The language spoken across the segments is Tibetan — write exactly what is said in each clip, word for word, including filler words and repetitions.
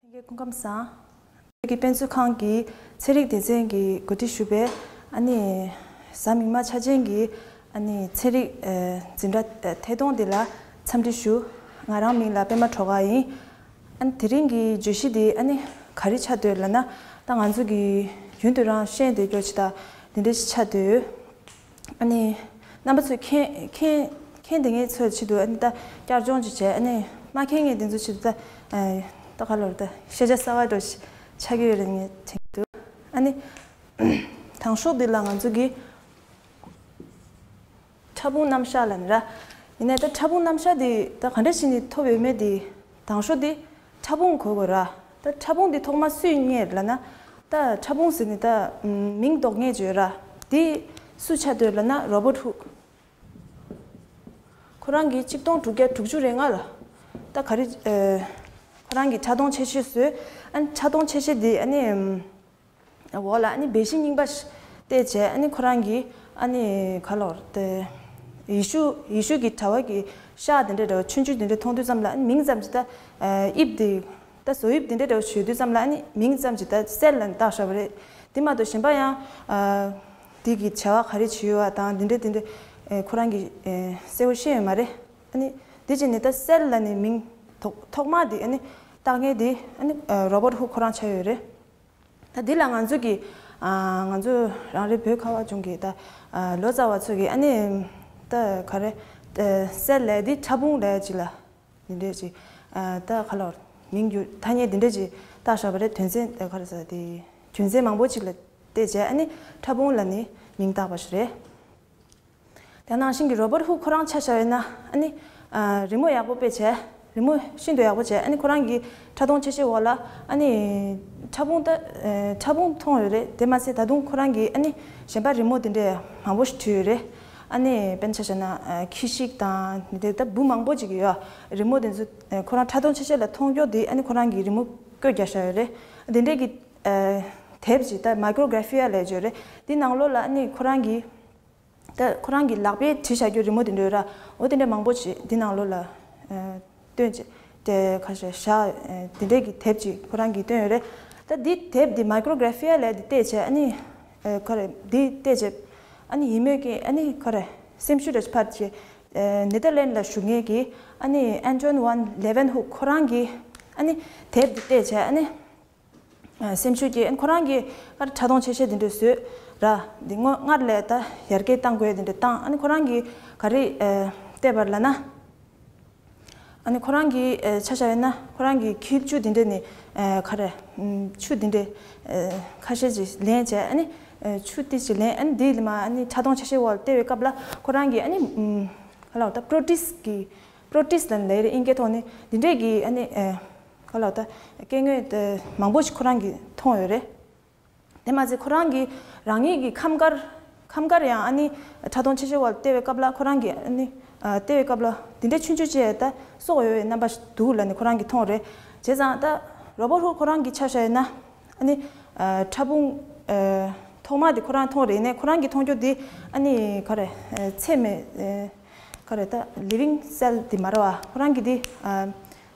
ལྷན་རྒྱས་སྐུ་ཁམས་བཟང་། བོད་ཀྱི་དཔེ་མཛོད་ཁང་གི་ཚན་རིག་སྡེ་ཚན་གྱིས་གོ་སྒྲིག་ཞུས་པའི་ཨ་ནི་གཟའ་མིག་དམར་འཆར་ཅན་གྱི་ཨ་ནི་ཚན་རིག་ཨ་འཛིན་གྲྭ་ཨ་ཐད་གཏོང་འདི་ལ་འཚམས་འདྲི་ཞུ། ང་རང་མིང་ལ་པད་མ་གྲོ་ག་ཡིན། ཨ་ནི་དེ་རིང་གི་བརྗོད་གཞི་འདི་ཨ་ནི་ག་རེ་ཆགས་འདོད་ལབ་ན། ད་ང་ཚོ་གི་རྒྱུན་དུ་རང་བཤད་བསྡད་རྒྱུ་ཅིག་དང་འདི་འདྲ་ཞིག་ཆགས་འདོད། ཨ་ནི་རྣམ་པ་ཚོས་མཁྱེན་མཁྱེན་མཁྱེན་བསྡད་མཁན་ཚོའི་ཆེད་དུ་ཨ་ནི་ད་བསྐྱར་སྦྱོང་ཅིག་བྱས། ཨ་ནི་མ་མཁྱེན་མཁན་དེ་ཚོའི་ཆེད་དུ་ད་ཨ་ད་ག་ལོར་ད་ཤེས་བྱ་གསར་བ་འདྲ་ཞིག་ཆགས་ཀྱི་ཡོད་རེད་ངས་དྲན་གྱི་འདུག་ཨ་ནི་དང་ཤོག་འདི་ལ་ང་ཚོ་གི་ཕྲ་ཕུང་རྣམ་གཞག་ལབ་ནི་ར། ཡིན་ནའི་ད་ཕྲ་ཕུང་རྣམ་གཞག་འདི་ད་ག་འདྲ་ཞིག་ནས་ཐོབ་ཡོད་མེད་འདི། དང་ཤོག་འདི་ཕྲ་ཕུང་གོ་དགོས་ར། ད་ཕྲ་ཕུང་འདི་ཐོག་མ་སུས་རྙེད་ལབ་ན། ད་ཕྲ་ཕུང་ཟེར་ནི་ད་མིང་འདོགས་མཁན་ཅིག་ཡོད་ར། འདི་སུ་ཆགས་འདོད་ལབ་ན་རོ་བར་ཊི་ཧུག་ཁོ་རང་གིས་གཅིག་སྟོང་དྲུག་བརྒྱ་དྲུག་ཅུ་རེ་ལྔ་ལ་ད་ག་རེ་ཨ་ཁོ་རང་གིས་ཕྲ་མཐོང་ཆེ་ཤོས་བཟོས། ཨ་ནི་ཕྲ་མཐོང་ཆེ་ཤོས་འདི་ཨ་ནི་འོག་ལ་ཨ་ནི་སྦས་གཤིས་རྙིང་པ་ཞིག་བལྟས་བྱས། ཨ་ནི་ཁོ་རང་གིས་ཨ་ནི་ག་ལོར་ཏེ་ཡེ་ཤུ་ཡེ་ཤུ་གི་གྲྭ་བ་གི་ཤག་དེ་འདྲ་འདྲ་བ་ཆུང་ཆུང་དེ་འདྲ་མཐོང་དུས་ཙམ་ལ་ཨ་ནི་མིང་ཙམ་ཅིག་ད་དབྱིབས་དེ་ད་བཟོ་དབྱིབས་དེ་འདྲ་འདྲ་བ་ཞུ་དུས་ཙམ་ལ་ཨ་ནི་མིང་ཙམ་ཅིག་ད་སེལ་ལབ་ནས་བཏགས་བཞག་པ་རེད། དེ་མ་གཏོགས་གཞན་པ་ཡང་ཨ་དེ་གི་བྱ་བ་ག་རེ་བྱེད་ཡོད་པ་དང་དེ་འདྲ་དེ་འདྲ་ཨ་ཁོ་རང་གིས་ཨ་གསལ་པོ་ཤེས་ཡོད་མ་རེད། ཨ་ནི་དེ་བྱས་ནས་ད་སེལ་ལབ་ནས་མིང་ཐོག་ཐོག་མ་དེ་ཨ་ནི་བཏགས་མཁན་དེ་ཨ་ནི་ཨ་རོ་བར་ཊི་ཧུག་ཁོ་རང་ཆགས་ཡོད་རེད། ད་འདི་ལ་ང་ཚོ་གི་ཨ་ང་ཚོ་རང་རེ་བོད་ཁ་བ་ལྗོངས་ཀྱི་ད་ཨ་ལོ་ཙཱ་བ་ཚོ་གི་ཨ་ནི་ད་ག་རེ་ཨ་སེལ་ལབ་དེ་ཕྲ་ཕུང་ལབ་ཅིག་ལ་འདི་འདྲས་ཅིག་ཨ་ད་ག་ལོར་མིང་བསྒྱུར་ཐ་སྙད་འདི་འདྲས་ཅིག་བཏགས་བཞག་པ་རེད། དོན་ཚན་ཨ་ག་རེ་ཟེར་དེ་རྒྱུ་མཚན་མང་པོ་ཅིག་ལ་བལྟས་བྱས་ཨ་ནི་ཕྲ་ཕུང་ལབ་ནས་མིང་བཏགས་པ་ཞིག་རེད། དེ་ནང་བཞིན་གྱི་རོ་བར་ཊི་ཧུག་ཁོ་རང་ཆ་བཞག་ཡོད་ན་ཨ་ནི་ཨ་རི་མོ་ཡག་པོ་དཔེ་བྱས། རི་མོ་ཤིན་ཏུ་ཡག་པོ་བྱས། ཨ་ནི་ཁོ་རང་གི་ཕྲ་མཐོང་ཆེ་ཤོས་འོག་ལ་ཨ་ནི་ཕྲ་ཕུང་ད་ཨ་ཕྲ་ཕུང་མཐོང་ཡོད་རེད། དེ་མ་ཟད་ད་དུང་ཁོ་རང་གིས་ཨ་ནི་གཞན་པ་རི་མོ་དེ་འདྲས་མང་པོ་ཞིག་བྲིས་ཡོད་རེད། ཨ་ནི་དཔེར་ན་ཆ་བཞག་ན་ཨ་ཁྱི་ཤིག་དང་དེ་འདྲས་ད་འབུ་མང་པོ་ཅིག་ཡོད། རི་མོ་དེ་ཚོ་ཨ་ཁོ་རང་ཕྲ་མཐོང་ཆེ་ཤོས་ལ་མཐོང་རྒྱུ་དེ་ཨ་ནི་ཁོ་རང་གིས་རི་མོ་བཀོད་རྒྱག་བཞག་ཡོད་རེད། དེ་འདྲས་ཀྱི་ཨ་དེབ་ཅིག་ད་མའི་ཀྲོ་གྷ་ར་ཕི་ཡ་ལབ་ཡོད་རེད། དེ་ནང་ལོགས་ལ་ཨ་ནི་ཁོ་རང་གིས་ད་ཁོ་རང་གི་ལག་པས་བྲིས་བཞག་རྒྱུ་རི་མོ་དེ་འདྲ་ཡོད་ར། འོ་དེ་འདྲ་མང་པོ་ཅིག་འདི་ནང་ལོགས་ལ་ཨ་སྟོན་ཅིག་དེ་ཁ་ཤས་བཞག་ཨ་དེ་འདྲའི་གི་དེབ་ཅིག་ཁོ་རང་གིས་བཏོན་ཡོད་རེད། ད་འདི་དེབ་འདི་མའི་ཀྲོ་གྷ་ར་ཕི་ཡ་ལབ་འདི་བལྟས་བྱས་ཨ་ནི་ཨ་ག་རེ་འདི་བལྟས་བྱས་ཨ་ནི་ཡིན་མོད་ཀྱི་ཨ་ནི་ག་རེ་སེམས་ཤུགས་འདྲ་ཞིག་འཕར་ཅིག་ཨ་ནེ་ཐར་ལེན་ལ་བཞུགས་མཁན་གྱི་ཨ་ནི་ཨན་ཊོན་ཝན་ལེ་ཝན་ཧུག་ཁོ་རང་གིས་ཨ་ནི་དེབ་འདི་བལྟས་བྱས་ཨ་ནི། ཨ་སེམས་ཤུགས་ཀྱིས་ཨ་ནི་ཁོ་རང་གིས་ཨ་ཕྲ་མཐོང་ཆེ་ཤོས་དེ་འདྲ་བཟོས་ར། འདི་སྔོན་སྔར་ལས་ད་ཡར་རྒྱས་གཏང་དགོས་དེ་འདྲ་བཏང་། ཨ་ནི་ཁོ་རང་གིས་ག་རེ་ཨ་བལྟས་པ་ལབ་ན། ཨ་ནི་ཁོ་རང་གིས་ཨ་ཆ་བཞག་ཡོད་ན་ཁོ་རང་གིས་ཁྱི་ཆུ་དེ་འདྲ་ནི་ཨ་ག་རེ་ཨམ་ཆུ་དེ་འདྲ་ཨ་ཁ་ཤས་ཅིག་ལེན་བྱས། ཨ་ནི་ཨ་ཆུ་དེ་ཅིག་ལེན། ཨ་ནི་དེ་ལ་མ་ཨ་ནི་ཕྲ་མཐོང་ཆེ་ཤོས་འོག་ལ་བལྟས་པའི་སྐབས་ལ་ཁོ་རང་གིས་ཨ་ནི་ཨམ་ག་ལབ་ད་པྲོ་ཊིས་ཀྱི་པྲོ་ཊིས་ལབ་ནི་ལབ་ཡོད་རེད་དབྱིན་སྐད་ཐོག་ནས། འདི་འདྲས་ཀྱི་ཨ་ནི་ཨ་ག་ལབ་ད་སྐྱེ་དངོས་དེ་མང་པོ་ཞིག་ཁོ་རང་གིས་མཐོང་ཡོད་རེད། དེ་མ་ཟད་ཁོ་རང་གིས་རང་ཉིད་ཀྱི་ཁམས་དཀར་ཁམས་དཀར་ཡང་ཨ་ནི་ཕྲ་མཐོང་ཆེ་ཤོས་འོག་ལ་བལྟས་པའི་སྐབས་ལ་ཁོ་རང་གིས་ཨ་ནི་ཨ་བལྟས་པའི་སྐབས་ལ་འདི་འདྲའི་ཆུང་ཆུང་བྱས་ད་སྲོག་ཡོད་པའི་རྣམ་པ་ཞིག་འདུག་ལབ་ནས་ཁོ་རང་གིས་མཐོང་རེད། བྱས་ཙང་ད་རོ་བར་ཊི་ཧུག་ཁོ་རང་གིས་ཆ་བཞག་ཡོད་ན་ཨ་ནི་ཨ་ཕྲ་ཕུང་ཨ་ཐོག་མ་དེ་ཁོ་རང་མཐོང་རེད། ནས་ཁོ་རང་གིས་མཐོང་རྒྱུ་དེ་ཨ་ནི་ག་རེ་ཨ་ཚད་མེད་ཨ་ག་རེ་ད་ལི་ཝིང་སེལ་དེ་མ་རེད་བ། ཁོ་རང་གིས་དེ་ཨ་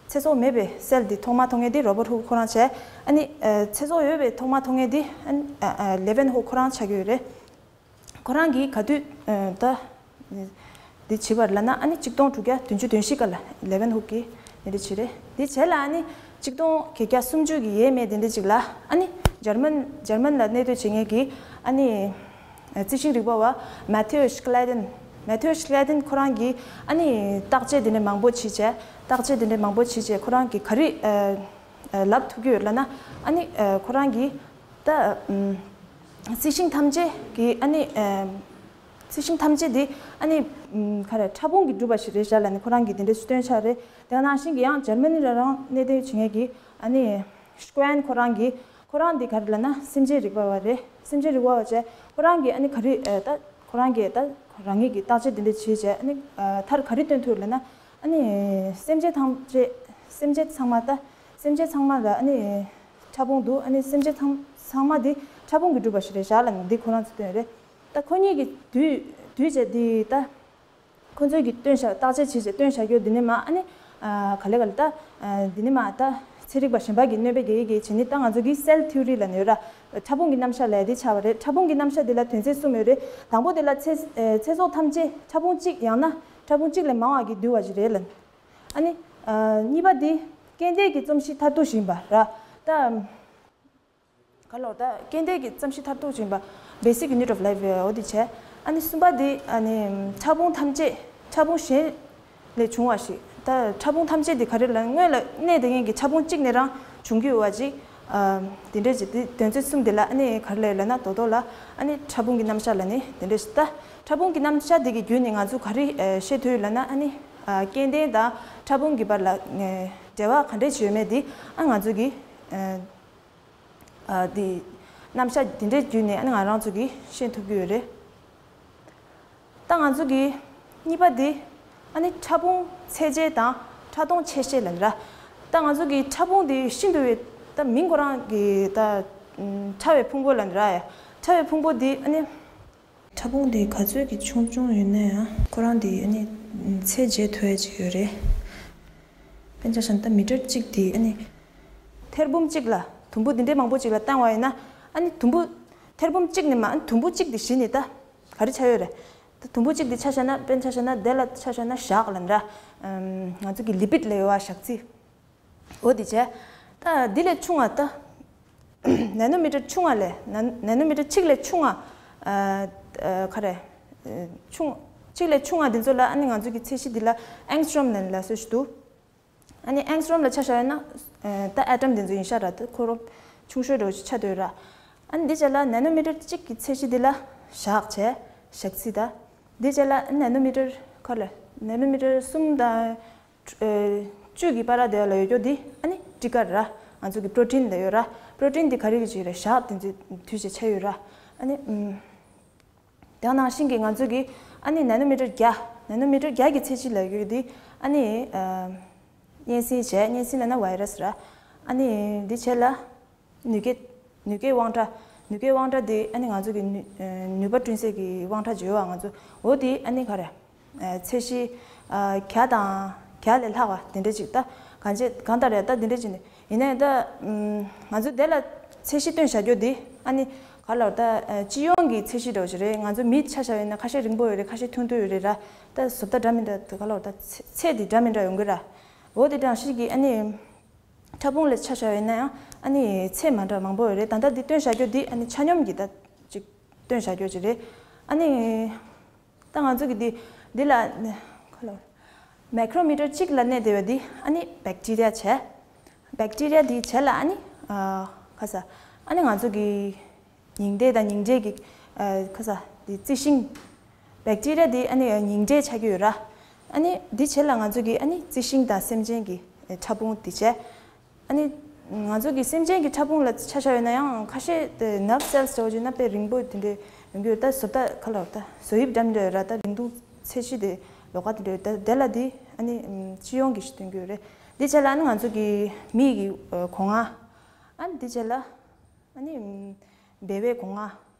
ཚེ་སྲོག་མེད་པའི་སེལ་དེ་ཐོག་མ་མཐོང་མཁན་དེ་རོ་བར་ཊི་ཧུག་ཁོ་རང་བྱས། ཨ་ནི་ཨ་ཚེ་སྲོག་ཡོད་པའི་ཐོག་མ་མཐོང་མཁན་དེ་ཨ་ནི་ཨ་ཨ་ལེ་ཝན་ཧུག་ཁོ་རང་ཆགས་ཀྱི་ཡོད་རེད། ཁོ་རང་གིས་ག་དུས་ཨ་ད་འདི་བྱས་པ་ལབ་ན་ཨ་ནི་གཅིག་སྟོང་དྲུག་བརྒྱ་བདུན་ཅུ་དོན་བཞི་སྐབས་ལ་ལེ་ཝན་ཧུག་གིས་འདི་འདྲ་བྱས་རེད། འདི་བྱས་ལ་ཨ་ནི་གཅིག་སྟོང་བརྒྱད་བརྒྱ་སུམ་ཅུ་གི་ཡས་མས་དེ་འདྲ་ཅིག་ལ་ཨ་ནི་འཇར་མན་འཇར་མན་ལ་གནས་སྡོད་བྱེད་མཁན་གྱི་ཨ་ནི་རྩི་ཤིང་རིག་པ་བ་མེ་ཐེའུ་ཤི་ཀླེ་ཏན། མེ་ཐེའུ་ཤི་ཀླེ་ཏན་ཁོ་རང་གིས་ཨ་ནི་བརྟག་དཔྱད་དེ་འདྲ་མང་པོ་བྱས་བྱས་བརྟག་དཔྱད་དེ་འདྲ་མང་པོ་བྱས་བྱས་ཁོ་རང་གིས་ག་རེ་ཨ་ཨ་ལབ་ཐུབ་ཀྱི་ཡོད་ལབ་ན། ཨ་ནི་ཨ་ཁོ་རང་གིས་ད་ཨམ་རྩི་ཤིང་ཐམས་ཅད་ཀྱི་ཨ་ནི་ཨམ་རྩི་ཤིང་ཐམས་ཅད་དེ་ཨ་ནི་ཨམ་ག་རེ་ཕྲ་ཕུང་གིས་གྲུབ་པ་ཞིག་རེད་བཞག་ལབ་ནས་ཁོ་རང་གིས་དེ་འདྲ་ཞིག་སྟོན་ཆགས་རེད། དེ་ནང་བཞིན་གྱི་ཡང་འཇར་མ་ནི་ལ་རང་གནས་སྡོད་བྱེད་མཁན་གྱི་ཨ་ནི་ཤི་ཀུན་ཁོ་རང་གིས་ཁོ་རང་འདི་ག་རེ་ལབ་ན་སེམས་ཅན་རིག་པ་བ་རེད། སེམས་ཅན་རིག་པ་བ་བྱས་ཁོ་རང་གིས་ཨ་ནི་ག་རེ་ཨ་ད་ཁོ་རང་གིས་ད་རང་ཉིད་ཀྱི་བརྟག་དཔྱད་འདི་འདྲ་བྱས་བྱས་ཨ་ནི་ཨ་མཐར་ག་རེ་སྟོན་ཐུབ་ལབ་ན། ཨ་ནི་སེམས་ཅན་ཐམས་ཅད་སེམས་ཅན་ཚང་མ་ད་སེམས་ཅན་ཚང་མ་ལ་ཨ་ནི་ཕྲ་ཕུང་འདུག་ཨ་ནི་སེམས་ཅན་ཚང་ཚང་མ་འདི་ཕྲ་ཕུང་གིས་གྲུབ་པ་ཞིག་རེད་བཞག་ལབ་ནས་འདི་ཁོ་རང་ཚོས་སྟོན་རེད། ད་ཁོ་གཉིས་ཀྱིས་བསྡུས་བསྡུས་བྱས་འདི་ད། ཁོ་ཚོས་ཀྱིས་སྟོན་བཞག་བརྟག་དཔྱད་བྱས་བྱས་སྟོན་བཞག་རྒྱུ་འདི་ནས་མ་ཨ་ནི། ཨ་ག་ལེ་ག་ལེ་ད། ཨ་འདི་ནས་མ་ད། ཚན་རིག་པ་གཞན་པ་གིས་གནོད་པ་སྐྱེལ་གྱི་བྱས་ནས། ད་ང་ཚོ་གིས་སེལ་ཐིའོ་རི་ལབ་ནས་ཡོད་ར། ཕྲ་ཕུང་གི་རྣམ་གཞག་ལབ་ཡ་དེ་ཆགས་པ་རེད། ཕྲ་ཕུང་གི་རྣམ་གཞག་དེ་ལ་དོན་ཚན་གསུམ་ཡོད་རེད། དང་པོ་དེ་ལ་ཚེ་ཚེ་སྲོག་ཐམས་ཅད་ཕྲ་ཕུང་གཅིག་ཡང་ན་ཕྲ་ཕུང་གཅིག་ལས་མང་བ་གིས་འདུས་པ་ཞིག་རེད་ལབ། ཨ་ནི། ཨ། གཉིས་པ་དེ་སྐྱེ་ལྡན་གྱི་རྩོམ་གཤིས་མཐར་ཐུག་ཡིན་པ་ར། ད། ག་ལོར་ད་སྐྱེ་ལྡན་གྱི་རྩོམ་གཤིས་མཐར་ཐུག་ཡིན་པ། Basic Unit of Life འོ་དེ་བྱས། ཨ་ནི་གསུམ་པ་དེ་ཨ་ནི་ཕྲ་ཕུང་ཐམས་ཅད་ཕྲ་ཕུང་གཞན་ལས་བྱུང་བ་ཞིག་ད་ཕྲ་ཕུང་ཐམས་ཅད་དེ་ག་རེ་ལ་སྔོན་ལ་གནས་བསྡད་མཁན་གྱི་ཕྲ་ཕུང་གཅིག་ནས་རང་བྱུང་གི་ཡོད་པ་ཅིག་ཨ། དེ་འདྲས་ཅིག་དེ་དོན་ཚན་གསུམ་དེ་ལ་ཨ་ནི་ག་རེ་ལབ་ལབ་ན། རྡོག་རྡོག་ལ་ཨ་ནི་ཕྲ་ཕུང་གི་རྣམ་གཞག་ལབ་ནི་དེ་འདྲས་ཤིག་ད་ཕྲ་ཕུང་གི་རྣམ་གཞག་དེ་གི་བརྒྱུད་ནས་ང་ཚོ་ག་རེ་ཨ་ཤེས་ཐུབ་ཡོད་ལབ་ན། ཨ་ནི་ཨ་སྐྱེ་ལྡན་དང་ཕྲ་ཕུང་གི་བར་ལ་ཨ་འབྲེལ་བ་ག་འདྲས་ཅིག་ཡོད་མེད་དེ་ཨ་ང་ཚོ་གི་ཨ། ཨ། དེ་རྣམ་གཞག་དེ་འདྲའི་བརྒྱུད་ནས་ཨ་ནི་ང་རང་ཚོ་གིས་ཤེས་ཐུབ་ཀྱི་ཡོད་རེད། ད་ང་ཚོ་གི་གཉིས་པ་དེ་ཨ་ནི་ཕྲ་ཕུང་ཚད་འཇལ་དང་ཕྲ་མཐོང་ཆེ་ཤེལ་ལབ་ར། ད་ང་ཚོ་གི་ཕྲ་ཕུང་དེ་ཤིན་ཏུ་བའི་ད་མིང་ཁོ་རང་གི་ད་ཕྲ་བའི་ཕུང་པོ་ལབ་ར་ཡ། ཕྲ་བའི་ཕུང་པོ་དེ་ཨ་ནི། ཕྲ་ཕུང་དེ་ག་ཚོད་ཀྱི་ཆུང་ཆུང་ཡོད་ན་ཡང་ཁོ་རང་དེ་ཨ་ནི་ཚད་འཇལ་ཐུབ་ཡ་ཅིག་ཡོད་རེད། དཔེར་ན་ཆ་བཞག་ན་ད་མི་ཊར་གཅིག་དེ་ཨ་ནི་ཐེར་འབུམ་གཅིག་ལ་དུམ་བུ་འདི་འདྲའི་མང་པོ་ཅིག་ལ་བཏང་བ་ཡིན་ན། ཨ་ནི་དུམ་བུ་ཐེར་འབུམ་གཅིག་ནས་མ། ཨ་ནི་དུམ་བུ་གཅིག་དེ་གཞི་ནས་ད་ག་རེ་ཆགས་ཡོད་རེད། ད་དུམ་བུ་གཅིག་དེ་ཆ་བཞག་ན། དཔེར་ན་ཆ་བཞག་ན་དེ་ལ་ཆ་བཞག་ན་ཞག་ལབ་འདྲ། ཨམ། ང་ཚོ་གི་ལི་པིཌ་ལབ་ཡོད་པ། ཞག་རྩི། འོ་དེ་བྱས། ད་འདི་ལས་ཆུང་བ་ད་ནེ་ནོ་མི་ཊར་ཆུང་བ་ལས། ནེ་ནོ་མི་ཊར་གཅིག་ལས་ཆུང་བ། ཨ། ཨ། ག་རེ། ཨ། ཆུང་། གཅིག་ལས་ཆུང་བ་འདི་ཚོ་ལ་ཨ་ནི་ང་ཚོ་གི་ཚད་གཞི་འདི་ལ་ཨེང་སི་ཊོམ་ལབ་ལབ་སྲོལ་ཞིག་འདུག་ཨ་ནི་ཨེང་སི་ཊོམ་ལ་ཆ་བཞག་ཡོད་ན། ཨ། ད་ཨེ་ཊོམ་འདི་ཚོ་ཡིན་ཤག་ར། ད་ཁོ་རང་ཆུང་ཤོས་འདྲ་བོ་ཞིག་ཆགས་བསྡད་ཡོད་ར། ཨ་ནི་འདི་བྱས་ལ་ནེ་ནོ་མི་ཊར་གཅིག་གི་ཚད་གཞི་འདི་ལ་ཞག་བྱས། ཞག་རྩི། ད་འདི་བྱས་ལ་ནེ་ནོ་མི་ཊར་ག་ལ། ནེ་ནོ་མི་ཊར་གསུམ་དང་། ཨ། བཅུ་གི་བར་དེ་ལ་ཡོད་རྒྱུ་འདི་ཨ་ནི་ཊི་ཀ་ར། ང་ཚོ་གི་པྲོ་ཊིན་ལབ་ཡོད་ར། པྲོ་ཊིན་འདི་ག་རེ་གི་ཅིག་རེད། ཞག་དེ་ཚོའི་དུས་ཆེ་ཆགས་ཡོད་ར། ཨ་ནི། ཨམ། དེ་ནང་བཞིན་གྱི་ང་ཚོ་གི་ཨ་ནི་ནེ་ནོ་མི་ཊར་བརྒྱ། ནེ་ནོ་མི་ཊར་བརྒྱ་གི་ཚད་གཞི་ལབ་ཡོད་རྒྱུ་འདི་ཨ་ནི། ཨ། གཉན་སྲིན་བྱས། གཉན་སྲིན་ལབ་ན་བྷའི་ར་སི་ར། ཨ་ནི་འདི་བྱས་ལ། ནུས་སྐྱེད། ནུས་སྐྱེད་དབང་ཕྲ། ནུས་སྐྱེད་དབང་ཕྲ་དེ་ཨ་ནི་ང་ཚོ་གི་ནུས། ཨ། ནུས་པ་བསྐྲུན་སའི་གི་དབང་ཕྲ་ཅིག་ཡོད་པ། ང་ཚོ་འོ་དེ་ཨ་ནི་ག་རེ། ཨ། ཚད་གཞི། ཨ། བརྒྱ་དང་བརྒྱ་ལས་ལྷག་པ་དེ་འདྲ་ཅིག་ད་གང་ཅི་གང་ལྟར་རེད། ད་དེ་འདྲ་ཅིག་ནི་ཡིན་ན་ཡང་ད། ཨམ། ང་ཚོ་དེ་ལ་ཚད་གཞི་བཏོན་བཞག་རྒྱུ་དེ་ཨ་ནི་ག་ལ་ད། ཨ། སྤྱི་ཡོངས་ཀྱི་ཚད་གཞི་འདྲ་བོ་ཞིག་རེད། ང་ཚོ་མི་ཆ་བཞག་ཡོད་ན་ཁ་ཤས་རིང་པོ་ཡོད་རེད། ཁ་ཤས་ཐུང་ཐུང་ཡོད་རེད་ར། ད་བཟོ་ལྟ་འདྲ་མི་འདྲ། ད་ག་ལ་ད་ཚད་དེ་འདྲ་མི་འདྲ་ཡོང་གི་ར། འོ་དེ་འདྲ་ཞིག་གི་ཨ་ནི། ཕྲ་ཕུང་ལ་ཆ་བཞག་ཡོད་ན་ཡང་ཨ་ནི་ཚད་མ་འདྲ་མང་པོ་ཡོད་རེད། ད་ལྟ་འདི་སྟོན་བཞག་རྒྱུ་འདི་ཨ་ནི་ཆ་སྙོམས་ཀྱི་ད་ཅིག་སྟོན་བཞག་རྒྱུ་ཅིག་རེད། ཨ་ནི་ད་ང་ཚོ་གི་འདི་འདི་ལ་ག་ལ་མའི་ཀྲོ་མི་ཊར་གཅིག་ལ་གནས་བསྡད་པ་འདི་ཨ་ནི་བེག་ཊི་རི་ཡ་བྱས། བེག་ཊི་རི་ཡ་འདི་བྱས་ལ་ཨ་ནི། ཨ། ག་ས། ཨ་ནི་ང་ཚོ་གི་ཉིང་ཁྲི་དང་ཉིང་ཁྲི་གི། ཨ། ག་ས། འདི་རྩི་ཤིང་། བེག་ཊི་རི་ཡ་འདི་ཨ་ནི་ཉིང་ཁྲི་ཆགས་ཀྱི་ཡོད་ར། ཨ་ནི་འདི་བྱས་ལ་ང་ཚོ་གི་ཨ་ནི་རྩི་ཤིང་དང་སེམས་ཅན་གྱི་ཕྲ་ཕུང་འདི་བྱས། ཨ་ནི་ང་ཚོ་གི་སེམས་ཅན་གྱི་ཕྲ་ཕུང་ལ་ཆ་བཞག་ཡོད་ན་ཡང་ཁ་ཤས་དེ་ནརབ་སེལ་སི་འདྲ་བོ་ཅིག་ན་དཔེ་རིང་པོ་དེ་འདྲ་ཡོང་གི་ཡོད། ད་བཟོ་ལྟ་ག་ལ་ད་བཟོ་དབྱིབས་འདྲ་མི་འདྲ་ཡོད་ར། ད་རིང་ཐུང་ཚད་གཞི་དེ་ལོགས་ཀ་དེ་འདྲ་ཡོད། ད་དེ་ལ་དེ་ཨ་ནི་སྤྱི་ཡོངས་ཀྱི་ཞིག་སྟོན་གྱི་ཡོད་རེད། འདི་བྱས་ལ་ཨ་ནི་ང་ཚོ་གི་མིག་གི་སྒོ་ང་། ཨ་ནི་འདི་བྱས་ལ་ཨ་ནི་སྦལ་པའི་སྒོ་ང་།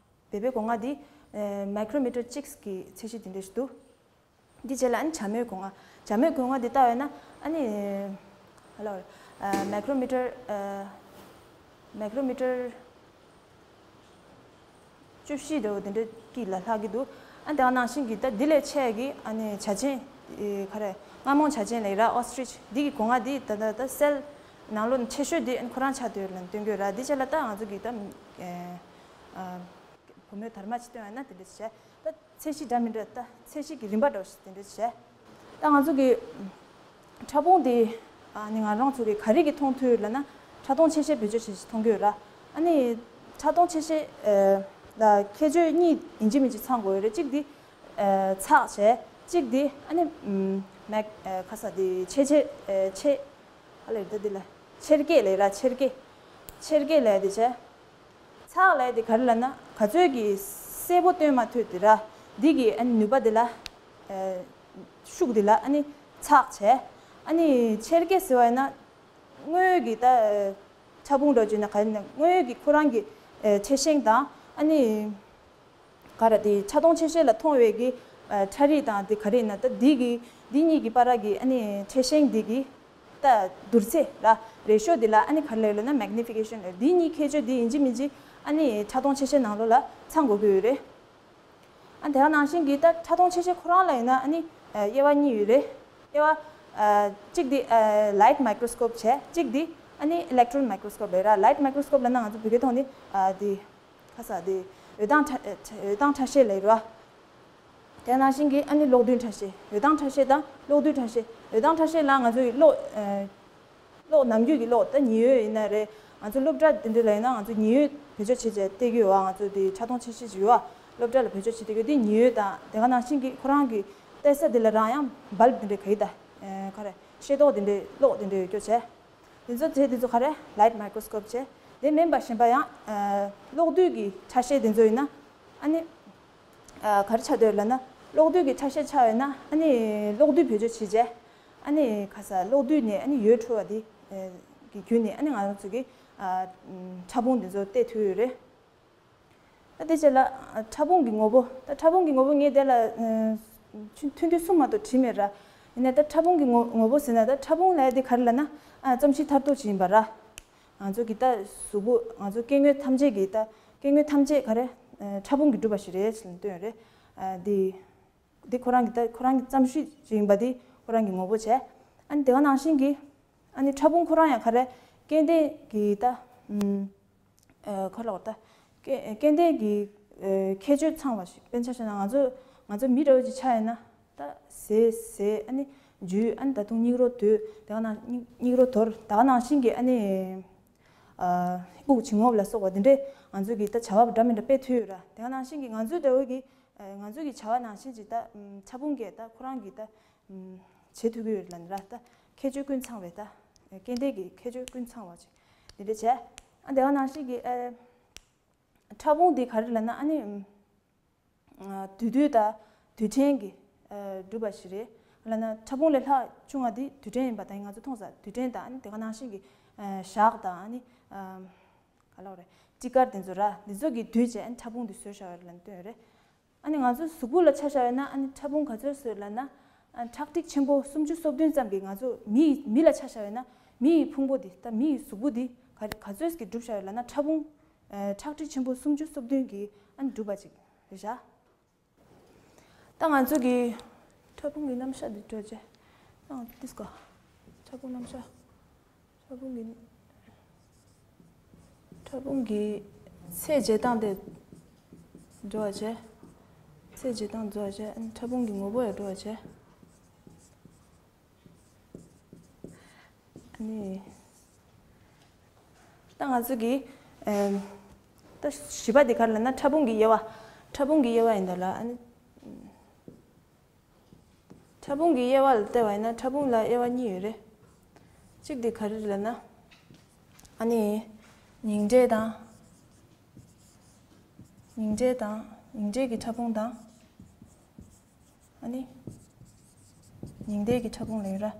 སྦལ་པའི་སྒོ་ང་འདི་མའི་ཀྲོ་མི་ཊར་གཅིག་གི་ཚད་གཞི་དེ་འདྲ་ཞིག་འདུག་འདི་བྱས་ལ་ཨ་ནི་བྱ་མོའི་སྒོ་ང་། བྱ་མོའི་སྒོ་ང་འདི་ལྟ་བས་ན་ཨ་ནི་ཧ་ལ་ཨ་མའི་ཀྲོ་མི་ཊར། ཨ། མའི་ཀྲོ་མི་ཊར་བཅུ་བཞི་འདྲ་བོ་དེ་འདྲ་གི་ལ་ལྷག་གི་འདུག་ཨ་དེ་ནང་བཞིན་གྱི་ད་འདི་ལས་ཆེ་གི་ཨ་ནི་བྱ་ཆེན། ཨེ། ག་རེ། རྔ་མོང་བྱ་ཆེན་ལབ་ར། ཨོ་སི་ཊི་རིཆ། འདི་གི་སྒོ་ང་འདི་ད་ད་ད་སེལ་ནང་ལོགས་ཆེ་ཤོས་འདི་ཁོ་རང་ཆགས་སྡོད་ལ་སྟོན་གྱི་ཡོད་ར། འདི་བྱས་ལ་ད་ང་ཚོ་གི་ད། ཨེ། ཨ། བུ་མོའི་དར་མ་ཅིག་སྟོན་ཡ་ན་དེ་འདྲ་བྱས། ད་ཚད་གཞི་འདྲ་མི་འདྲ། ད་ཚད་གཞི་གི་རིམ་པ་འདྲ་བོ་ཞིག་དེ་འདྲ་བྱས། ད་ང་ཚོ་གི་ཕྲ་ཕུང་དེ་ཨ་ནི་ང་རང་ཚོ་གི་ག་རེ་གི་མཐོང་ཐུབ་ལབ་ན་ཕྲ་མཐོང་ཆེ་ཤེལ་བེད་སྤྱོད་བྱེད་ཅིག་མཐོང་གི་ཡོད་ར། ཨ་ནི་ཕྲ་མཐོང་ཆེ་ཤེལ་ལ་ཁྱད་ཆོས་གཉིས་ཡིན་གཅིག་མིན་གཅིག་ཚང་དགོས་ཡོད་རེད། གཅིག་དེ་ཚགས་བྱས། གཅིག་དེ་ཨ་ནི་མེག་ཁ་ས་དེ་ཆེ་ཆེ་ཆེ། ཨ་ལས་ད་འདི་ལ་ཆེར་སྐྱེད་ལབ་ར། ཆེར་སྐྱེད། ཆེར་སྐྱེད་ལབ་དེ་བྱས། ཚགས་ལབ་དེ་ག་རེ་ལབ་ན་ག་ཚོད་ཀྱི་གསལ་པོ་སྟོན་མ་ཐུབ་དེ་ར། འདི་གི་ཨ་ནི་ནུས་པ་དེ་ལ་ཨ་ཤུགས་དེ་ལ་ཨ་ནི་ཚགས་བྱས། ཨ་ནི་ཆེར་སྐྱེད་ཟེར་བ་ཡིན་ན་དངོས་ཡོད་ཀྱི་ད་ཕྲ་ཕུང་འདྲ་བྱས་ན་ག་རེ་ན་དངོས་ཡོད་ཀྱི་ཁོ་རང་གི་ཨ་ཕྲ་ཤིང་དང་ཨ་ནི། ག་རེ་དེ་ཕྲ་མཐོང་ཆེ་ཤེལ་ལ་མཐོང་བའི་གི་ཨ་ཁྲ་རིས་དང་དེ་ག་རེ་ཡིན་ན་ད་འདི་གི་འདི་གཉིས་ཀྱི་བར་གྱི་ཨ་ནི་ཕྲ་ཤིང་འདི་གི་ ད་བསྡུར་ཚད་ལ་རེ་ཤོ་འདི་ལ་ཨ་ནི་ག་རེ་ལབ་ཡོད་ལབ་ན་མེག་ནི་ཕི་ཀེ་ཤན་ལབ། འདི་གཉིས་ཁྱད་ཆོས་འདི་ཡིན་གཅིག་མིན་གཅིག་ཨ་ནི་ཕྲ་མཐོང་ཆ་ཤས་ནང་ལོགས་ལ་ཚང་དགོས་ཀྱི་ཡོད་རེད། ཨ་དེ་ག་ནང་བཞིན་གྱི་ད་ཕྲ་མཐོང་ཆ་ཤས་ཁོ་རང་ལ་ཡིན་ན་ཨ་ནི་ཨ་དབྱེ་བ་གཉིས་ཡོད་རེད། དབྱེ་བ་ཨ་གཅིག་འདི་ཨ་ལའིཊ་མའི་ཀྲོ་སི་ཀོབ་བྱས། གཅིག་འདི་ཨ་ནི་ཨི་ལེག་ཊོན་མའི་ཀྲོ་སི་ཀོབ་རེད་ར། ལའིཊ་མའི་ཀྲོ་སི་ཀོབ་ལབ་ན་ང་ཚོ་བོད་སྐད་ཐོག་ནས་ཨ་འདི་ཁ་ས་འདི་འོད་མདངས་ཕྲ་འོད་མདངས་ཕྲ་ཤེལ་ལབ་ཡོད་ར། དེ་ནང་བཞིན་གྱི་ཨ་ནི་གློག་རྡུལ་ཕྲ་ཤེལ། འོད་མདངས་ཕྲ་ཤེལ་དང་གློག་རྡུལ་ཕྲ་ཤེལ། འོད་མདངས་ཕྲ་ཤེལ་ལ་ང་ཚོ་ཡི་གློག་ཨ་གློག་ནམ་རྒྱུན་གྱི་གློག་ད་ཉི་འོད་ཡིན་ན་རེད། ང་ཚོ་སློབ་གྲྭ་འདི་འདྲ་ལ་ཡིན་ན་ང་ཚོ་ཉི་འོད་བེད་སྤྱོད་བྱེད་བྱས་བལྟས་ཀྱི་ཡོད་བ། ང་ཚོ་འདི་ཕྲ་མཐོང་ཆ་ཤས་ཅིག་ཡོད་བ། སློབ་གྲྭ་ལ་བེད་སྤྱོད་བྱེད་བསྡད་ཀྱི་ཡོད། འདི་ཉི་འོད་དང་དེ་ག་ནང་བཞིན་གྱི་ཁོ་རང་གི་བལྟས་ས་འདི་ལ་རང་ཡང་བལ་བུ་འདི་འདྲ་ག་ཡི་ད་ཨ་ག་རེ་ཤེལ་ཏོག་འདི་འདྲའི་གློག་འདི་འདྲ་ཡོད་སྐྱོ་བྱས། འདི་ཚོ་དེ་འདི་ཚོ་ག་རེ་ལའིཊ་མའི་ཀྲོ་སི་ཀོབ་བྱས། དེ་མིན་པ་གཞན་པ་ཡང་ཨ་གློག་རྡུལ་གྱི་ཕྲ་ཤེལ་འདི་ཚོ་ཡིན་ན་ཨ་ནི་ཨ་ག་རེ་ཆགས་འདོད་ལབ་ན་གློག་རྡུལ་གྱི་ཕྲ་ཤེལ་ཆགས་ཡོད་ན་ཨ་ནི་གློག་རྡུལ་བེད་སྤྱོད་བྱེད་བྱས་ཨ་ནི་ཁ་ས་གློག་རྡུལ་ནས་ཨ་ནི་འོད་འཕྲོ་བ་འདི་ཨ་གི་བརྒྱུད་ནས་ཨ་ནི་ང་རང་ཚོ་གི་ཨ་ཕྲ་ཕུང་འདི་ཚོ་བལྟས་ཐུབ་ཡོད་རེད། ད་དེ་རྗེས་ལ་ཨ་ཕྲ་ཕུང་གི་ངོ་བོ། ད་ཕྲ་ཕུང་གི་ངོ་བོ་ངས་དེ་ལ་ཨ་ཐུང་ཐུང་གསུམ་མ་གཏོགས་བྲིས་མེད་ར། ཡིན་ནའི་ད་ཕྲ་ཕུང་གི་ངོ་ངོ་བོ་ཟེར་ན་ད་ཕྲ་ཕུང་ལབ་ཡ་དེ་ག་རེ་ལབ་ན་ཨ་རྩོམ་གཤིས་མཐར་ཐུག་ཅིག་ཡིན་པ་ར། ང་ཚོ་གི་ད་གཟུགས་པོ་ང་ཚོ་སྐྱེ་དངོས་ཐམས་ཅད་ཀྱི་ད་སྐྱེ་དངོས་ཐམས་ཅད་ག་རེ་ཨ་ཕྲ་ཕུང་གིས་གྲུབ་པ་ཞིག་རེད་ཟེར་ནས་བཏོན་ཡོད་རེད། ཨ་འདི་འདི་ཁོ་རང་གི་ད་ཁོ་རང་གི་རྩོམ་གཤིས་ཅིག་ཡིན་པ་འདི་ཁོ་རང་གི་ངོ་བོ་བྱས། ཨ་ནི་དེ་ག་ནང་བཞིན་གྱི་ཨ་ནི་ཕྲ་ཕུང་ཁོ་རང་ཡང་ག་རེ་སྐྱེ་ལྡན་གྱི་ད་ཨམ། ཨ་ཁོ་ལ་བ་ད་སྐྱེ་སྐྱེ་ལྡན་གྱི་ཨ་ཁྱད་ཆོས་ཚང་བ་ཞིག་དཔེར་ན་ཆ་བཞག་ན་ང་ཚོ་ང་ཚོ་མི་འདྲ་བོ་ཅིག་ཆགས་ཡོད་ན་ད་ཟས་ཟས་ཨ་ནི་འཇུ་ཨ་ནི་ད་དུང་སྙིགས་རོ་དོད་དེ་ག་ནང་སྙིགས་སྙིགས་རོ་དོར་དེ་ག་ནང་བཞིན་གྱི་ཨ་ནི་ཨ་དབུགས་འབྱིན་རྔུབ་ལ་སོགས་པ་འདི་འདྲས་ང་ཚོ་གི་ད་བྱ་བ་འདྲ་མི་འདྲ་སྤེལ་ཐུབ་ཡོད་ར། དེ་ག་ནང་བཞིན་གྱི་ང་ཚོའི་འདྲ་བོ་གི་ཨ་ང་ཚོ་གི་བྱ་བ་ནང་བཞིན་ཅིག་ད་ཨམ་ཕྲ་ཕུང་གིས་ད་ཁོ་རང་གི་ད་ཨམ་བྱེད་ཐུབ་ཀྱི་ཡོད་ལབ་ནི་ར། ད་ཁྱད་ཆོས་ཀུན་ཚང་བའི་ད་སྐྱེ་ལྡན་གྱི་ཁྱད་ཆོས་ཀུན་ཚང་བ་ཅིག་འདི་འདྲ་བྱས། ཨ་དེ་ག་ནང་བཞིན་གྱི་ཨ་ཕྲ་ཕུང་འདི་ག་རེ་ལབ་ན་ཨ་ནི་ཨམ་ཨ་དུས་དུས་ད་དུས་ཕྲན་གྱི་ཨ་གྲུབ་པ་ཞིག་རེད། ལབ་ན་ཕྲ་ཕུང་ལས་ལྷག་ཆུང་བ་འདི་དུས་ཕྲན་ཡིན་པ་ད་ང་ཚོ་མཐོང་ས་དུས་ཕྲན་དང་ཨ་ནི་དེ་ག་ནང་བཞིན་གྱི་ཨ་ཞག་དང་ཨ་ནི་ཨ་ག་ལབ་རེད་སྤྲི་དཀར་དེ་ཚོ་ར། འདི་ཚོ་གི་དུས་བྱས་ཨ་ནི་ཕྲ་ཕུང་འདི་བཟོས་བཞག་ཡོད་རེད་ལབ་ནས་བཏོན་ཡོད་རེད། ཨ་ནི་ང་ཚོའི་གཟུགས་པོ་ལ་ཆ་བཞག་ཡོད་ན་ཨ་ནི་ཕྲ་ཕུང་ག་ཚོད་བཟོས་ལབ་ན། ཨ་ཁྲག་ཁྲིག་ཆེན་པོ་སུམ་ཅུ་སོ་བདུན་ཙམ་གྱིས་ང་ཚོ་མི་མི་ལ་ཆ་བཞག་ཡོད་ན་མི་ཡི་ཕུང་པོ་འདི་ད་མི་ཡི་གཟུགས་པོ་འདི་ག་ག་ཚོད་ཀྱིས་གྲུབ་བཞག་ཡོད་ལབ་ན་ཕྲ་ཕུང་ཨ་ཁྲག་ཁྲིག་ཆེན་པོ་སུམ་ཅུ་སོ་བདུན་གྱིས་ཨ་ནི་གྲུབ་པ་ཅིག་རེད་བཞག་ད་ང་ཚོ་གི་ཕྲ་ཕུང་གི་རྣམ་གཞག་འདི་འགྲོ་རྗེས་ཨང་ཏིས་ཀོ་ཕྲ་ཕུང་རྣམ་གཞག་ཕྲ་ཕུང་གི་ཕྲ་ཕུང་གི་ཚད་འཇལ་སྟངས་དེ་འགྲོ་བ་བྱས། ཚད་འཇལ་སྟངས་འགྲོ་བ་བྱས། ཨ་ནི་ཕྲ་ཕུང་གི་ངོ་བོ་ཡང་འགྲོ་བ་བྱས། ཨ་ནི་ད་ང་ཚོ་གི་ཨེམ་ད་བཞི་པ་དེ་ག་རེ་ལབ་ན་ཕྲ་ཕུང་གི་དབྱེ་བ། ཕྲ་ཕུང་གི་དབྱེ་བ་ཡིན་ད་ལ། ཨ་ནི་ཕྲ་ཕུང་གི་དབྱེ་བ་ལ་བལྟས་པ་ཡིན་ན་ཕྲ་ཕུང་ལ་དབྱེ་བ་གཉིས་ཡོད་རེད། གཅིག་དེ་ག་རེ་རེད་ལབ་ན། ཨ་ནི་ཉིང་འབྲས་དང་། ཉིང་འབྲས་དང་ཉིང་འབྲས་ཀྱི་ཕྲ་ཕུང་དང་། ཨ་ནི་ཉིང་འབྲས་ཀྱི་ཕྲ་ཕུང་ལབ་ཡོད་ར།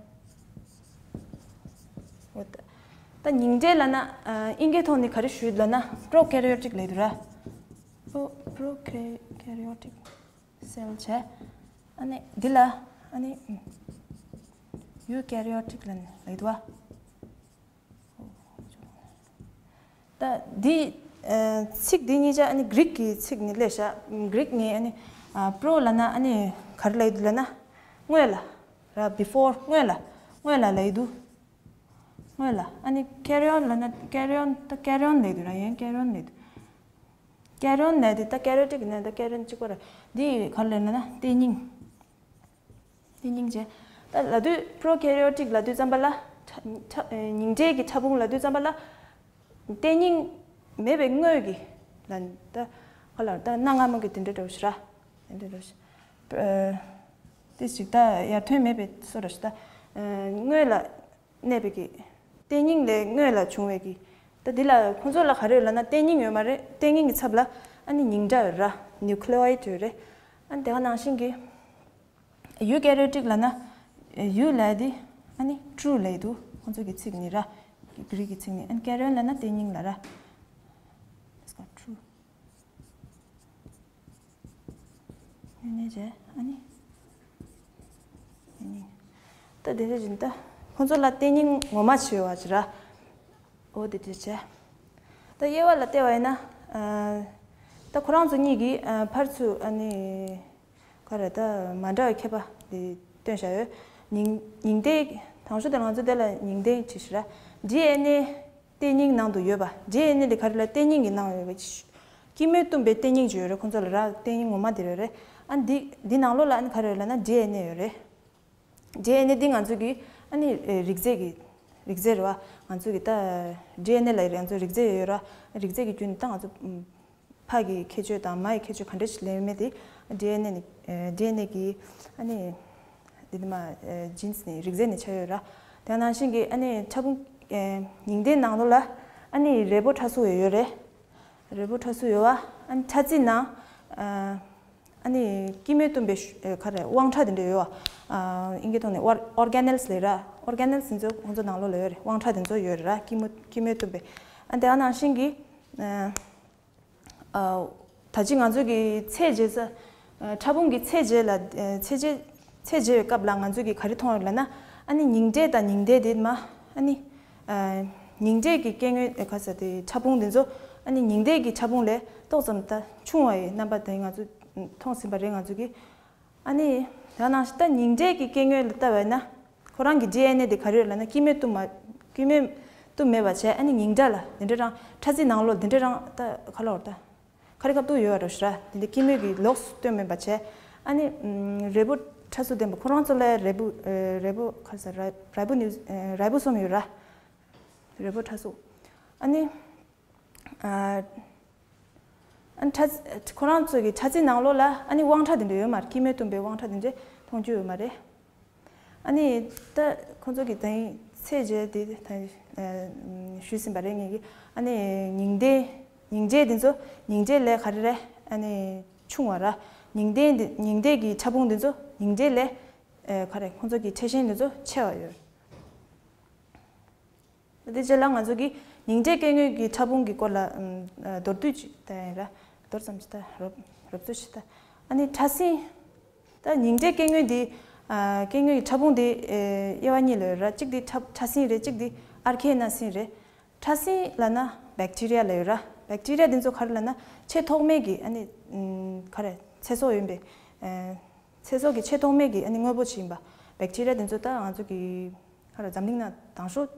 འོ་ད་ད་ཉིང་འབྲས་ལབ་ན་ཨ་དབྱིན་སྐད་ཐོག་ནས་ག་རེ་ཞུ་ལབ་ན་པྲོ་ཀེ་རི་ཡོ་ཊིག་ལབ་ཡོད་ར། པྲོ་པྲོ་ཀེ་རི་ཡོ་ཊིག་སེལ་བྱས། ཨ་ནི་འདི་ལ་ཨ་ནི་ཡུ་ཀེ་རི་ཡོ་ཊིག་ལབ་ལབ་འདུག་བ། ད་འདི་ཨ་ཚིག་འདི་གཉིས་ཆ་ཨ་ནི་གྷི་རིག་གི་ཚིག་ནས་སླེབས་ཤག་གྷི་རིག་ནས་ཨ་ནི་ཨ་པྲོ་ལབ་ན་ཨ་ནི་ག་རེ་ལབ་ཡོད་འདུག་ལབ་ན། སྔོན་ལ་ར། བྷི་ཕོར། སྔོན་ལ། སྔོན་ལ་ལབ་ཡོད་འདུག་སྔོན་ལ། ཨ་ནི་ཀེ་རི་ཨོན་ལབ་ན་ཀེ་རི་ཨོན། ད་ཀེ་རི་ཨོན་ལབ་ཡོད་འདུག་ར། ཡང་ཀེ་རི་ཨོན་ལབ་ཡོད་འདུག་ཀེ་རི་ཨོན་ལབ་དེ་ད་ཀེ་རི་ཡོ་ཊིག་ནས་ད་ཀེ་རི་ཨོན་གཅིག་པ་རེད། འདི་ག་རེ་ལབ་ན་ལྟེ་སྙིང་། ལྟེ་སྙིང་བྱས། ད་ལབ་དུས་པྲོ་ཀེ་རི་ཡོ་ཊིག་ལབ་དུས་ཙམ་པ་ལ། ཕྲ་ཕྲ་ཉིང་འབྲས་ཀྱི་ཕྲ་ཕུང་ལབ་དུས་ཙམ་པ་ལ། ལྟེ་སྙིང་མེད་པའི་སྔོན་གྱི་ལ་ད་ག་ལ་ད་གནའ་སྔ་མོ་གི་དེ་འདྲ་འདྲ་བོ་ཞིག་ར། དེ་འདྲ་འདྲ་བོ་ཞིག་ཨ་དེ་ཞིག་ད་ཡར་ཐོན་མེད་པའི་བཟོ་འདྲ་ཞིག་ད་སྔོན་ལ། གནས་པའི་གི། ལྟེ་སྙིང་ལས་སྔོན་ལ་བྱུང་བའི་གི། ད་འདི་ལ་ཁོང་ཚོ་ལ་ག་རེ་ཡོད་ལབ་ན་ལྟེ་སྙིང་ཡོད་མ་རེད། ལྟེ་སྙིང་གི་ཚབ་ལ་ཨ་ནི་ཉིང་ཁྲག་ཡོད་ར། ནིའུ་ཀི་ལེ་ཨོ་ཡིཌ་ཡོད་རེད། ཨ་ནི་དེ་ག་ནང་བཞིན་གི། ཡུ་ཀེ་རི་ཡོ་ཊིག་ལབ་ན། ཡུ་ལབ་དེ་ཨ་ནི་ཀྲུ་ལབ་འདུག་ཁོང་ཚོ་གི་ཚིག་ནི་ར། གྷི་རིག་གི་ཚིག་ནི། ཨ་ནི་ཀེ་རི་ཨོན་ལབ་ན་ལྟེ་སྙིང་ལ་ར། ཀྲུ། ཡོད་ནས་བྱས་ཨ་ནི། ཡོད་ནས། ད་དེ་འདྲ་བཞིན་ད་ ཁོང་ཚོ་ལ་བསྟན་སྙིང་ངོ་མ་བྱེད་པ་ཅིག་ར། འོ་དེ་དེ་བྱས། ད་དབྱེ་བ་ལ་བལྟས་པ་ཡིན་ན། ཨ། ད་ཁོ་རང་ཚོ་གཉིས་ཀྱིས་ཨ་ཕར་ཚུར་ཨ་ནི། ག་རེ་ད་མ་འདྲ་བའི་ཁྱད་པར་དེ་སྟོན་བཞག་ཡོད། ཉིང་ཉིང་ལྡན། དང་ཤོས་དེ་ང་ཚོ་དེ་ལ་ཉིང་ལྡན་བྱེད་ཤི་ར། ཌི་ཨེན་ཨེ་བསྟན་སྙིང་ནང་དུ་ཡོད་པ། ཌི་ཨེན་ཨེ་དེ་ག་རེ་ལ་བསྟན་སྙིང་གི་ནང་ཡོད་པ། སྐྱི་མོས་བཏུམས་པའི་བསྟན་སྙིང་ཅིག་ཡོད་རེད། ཁོང་ཚོ་ལ་ར་བསྟན་སྙིང་ངོ་མ་དེ་ཡོད་རེད། ཨ་འདི་འདི་ནང་ལོགས་ལ་ཨ་ནི་ག་རེ་ཡོད་ལབ་ན་ཌི་ཨེན་ཨེ་ཡོད་རེད། ཌི་ཨེན་ཨེ་འདི་ང་ཚོ་གི་ཨ་ནི་རིགས་རྫས་ཀྱི་རིགས་རྫས་རེད་བ། ང་ཚོ་གི་ད་ཌི་ཨེན་ཨེ་ལ་ང་ཚོ་རིགས་རྫས་ཡོད་ར། རིགས་རྫས་ཀྱི་བརྒྱུད་ནས་ད་ང་ཚོ་ཕ་གི་ཁྱད་ཆོས་དང་མ་ཡི་ཁྱད་ཆོས་ག་འདྲ་ཞིག་ལེན་མེད་དེ། ཌི་ཨེན་ཨེ་ནི་ཌི་ཨེན་ཨེ་གི་ཨ་ནི་འདི་ནི་མ་ཇིན་སི་ནི་རིགས་རྫས་ནི་ཆགས་ཡོད་ར། དེ་ནང་བཞིན་གི་ཨ་ནི་ཕྲ་ཕུང་ཉིང་ལྡན་ནང་ལོགས་ལ་ཨ་ནི་རིལ་པོ་ཕྲ་གཟུགས་ཡོད་རེད། རིལ་པོ་ཕྲ་གཟུགས་ཡོད་བ། ཨ་ནི་ཕྲ་རྩི་ནང་ཨ་ནི་སྐྱི་མོས་བཏུམས་པའི་ཤུ་ཨ་ག་རེ་དབང་ཕྲ་དེ་འདྲ་ཡོད་བ། ཨིན་སྐད་ཐོག་ནས་ཨོར་ཨོར་ག་ནེལ་སི་ལབ་ར། ཨོར་ག་ནེལ་སི་དེ་ཚོ་ཁོང་ཚོ་ནང་ལོགས་ལ་ཡོད་རེད། དབང་ཕྲ་དེ་ཚོ་ཡོད་རེད་ར། སྐྱི་མོས་སྐྱི་མོས་བཏུམས་པའི། ཨ་དེ་ནང་བཞིན་གྱི་ཨ་ད་ཅི་ང་ཚོ་གི་ཚད་འཇལ་ས། ཨ་ཕྲ་ཕུང་གི་ཚད་འཇལ་ལ་ཨ་ཚད་འཇལ་ཚད་འཇལ་བའི་སྐབས་ལ་ང་ཚོ་གི་ག་རེ་མཐོང་ཡོད་ལབ་ན། ཨ་ནི་ཉིང་ལྡན་དང་ཉིང་ལྡན་དེ་མ་ཨ་ནི་ཨ་ཉིང་ལྡན་གྱི་སྐྱེ་དངོས་ཨ་ག་ས་དེ་ཕྲ་ཕུང་དེ་ཚོ་ཨ་ནི་ཉིང་ལྡན་གྱི་ཕྲ་ཕུང་ལས་ཏོག་ཙམ་ད་ཆུང་བ་ཡི་རྣམ་པ་དེ་ང་ཚོ་མཐོང་ཟིན་པ་རེད། ང་ཚོ་གི་ཨ་ནི་ད་ནང་བཞིན་ད་ཉིང་ལྡན་གྱི་སྐྱེ་དངོས་ལ་ལྟ་བས་ན། ཁོ་རང་གི་ཌི་ཨེན་ཨེ་དེ་ག་རེ་རེད་ལབ་ན་སྐྱི་མོས་བཏུམས་མ་སྐྱི་མོས་བཏུམས་མེད་པ་བྱས། ཨ་ནི་ཉིང་ཁྲ་ལ་དེ་འདྲ་རང་ཕྲ་རྩི་ནང་ལོགས་དེ་འདྲ་རང་ད་ག་ལ་བར་ད་ཁ་རི་ཁ་ཐུག་ཡོད་ར་ཞུ་ར། དེ་འདྲ་སྐྱི་མོས་ཀྱི་ལོགས་སུ་བཏོན་མེད་པ་བྱས། ཨ་ནི་རིལ་པོ་ཕྲ་གཟུགས་ལྡན་པ་ཁོ་རང་ཚོ་ལ་རིལ་པོ་རིལ་པོ་ག་ས་ར་རིལ་པོ་ནིའུ་རིལ་པོ་གསུམ་ཡོད་ར། རིལ་པོ་ཕྲ་གཟུགས། ཨ་ནི། ཨ་ཨ་ནི་ཕྲ་ཁོ་རང་ཚོ་གི་ཕྲ་རྩི་ནང་ལོགས་ལ་ཨ་ནི་དབང་ཕྲ་དེ་འདྲ་ཡོད་མ་རེད། སྐྱི་མོས་བཏུམས་པའི་དབང་ཕྲ་དེ་འདྲ་མཐོང་རྒྱུ་ཡོད་མ་རེད། ཨ་ནི་ད་ཁོང་ཚོ་གི་ད་ཚད་འཇལ་དེ་ད་ཞུས་ཟིན་པ་རེད་ངེད་ཀྱིས། ཨ་ནི་ཉིང་ལྡན་ཉིང་ལྡན་དེ་ཚོ་ཉིང་ལྡན་ལས་ག་རེ་རེད། ཨ་ནི་ཆུང་བ་ར། ཉིང་ལྡན་དེ་ཉིང་ལྡན་གྱི་ཕྲ་ཕུང་དེ་ཚོ་ཉིང་ལྡན་ལས་ག་རེ་ཁོང་ཚོ་གི་ཕྲ་ཤིང་དེ་ཚོ་ཆེ་བ་ཡོད། དེ་རྗེས་ལ་ང་ཚོ་གིས་ཉིང་ལྡན་སྐྱེ་དངོས་ཀྱི་ཕྲ་ཕུང་གི་སྐོར་ལ་ཨམ་ཨ་མདོར་བསྡུས་ཅིག་ད་ཡིན་ར། མདོར་ཙམ་ཞིག་ད་རོབ་རོབ་ཚོད་ཞིག་ད། ཨ་ནི་ཕྲ་སྲིན། ད་ཉིང་ལྡན་སྐྱེ་དངོས་འདི་ཨ་སྐྱེ་དངོས་ཀྱི་ཕྲ་ཕུང་འདི་ཨེ་དབྱེ་བ་གཉིས་ལ་ཡོད་ར། གཅིག་འདི་ཕྲ་ཕྲ་སྲིན་རེད། གཅིག་འདི་ཨར་ཁེ་ན་སྲིན་རེད། ཕྲ་སྲིན་ལབ་ན་བེག་ཊི་རི་ཡ་ལབ་ཡོད་ར། བེག་ཊི་རི་ཡ་འདི་ཚོ་ག་རེ་ལབ་ན་ཆེས་ཐོག་མའི་གི་ཨ་ནི་ཨམ་ག་རེ་ཚེ་སྲོག་ཡོད་པའི་ཨེ་ཚེ་སྲོག་གི་ཆེས་ཐོག་མའི་གི་ཨ་ནི་དངོས་པོ་ཅིག་ཡིན་པ། བེག་ཊི་རི་ཡ་འདི་ཚོ་ད་ང་ཚོ་གི་ཧ་ར་འཛམ་གླིང་ན་དང་ཤོས་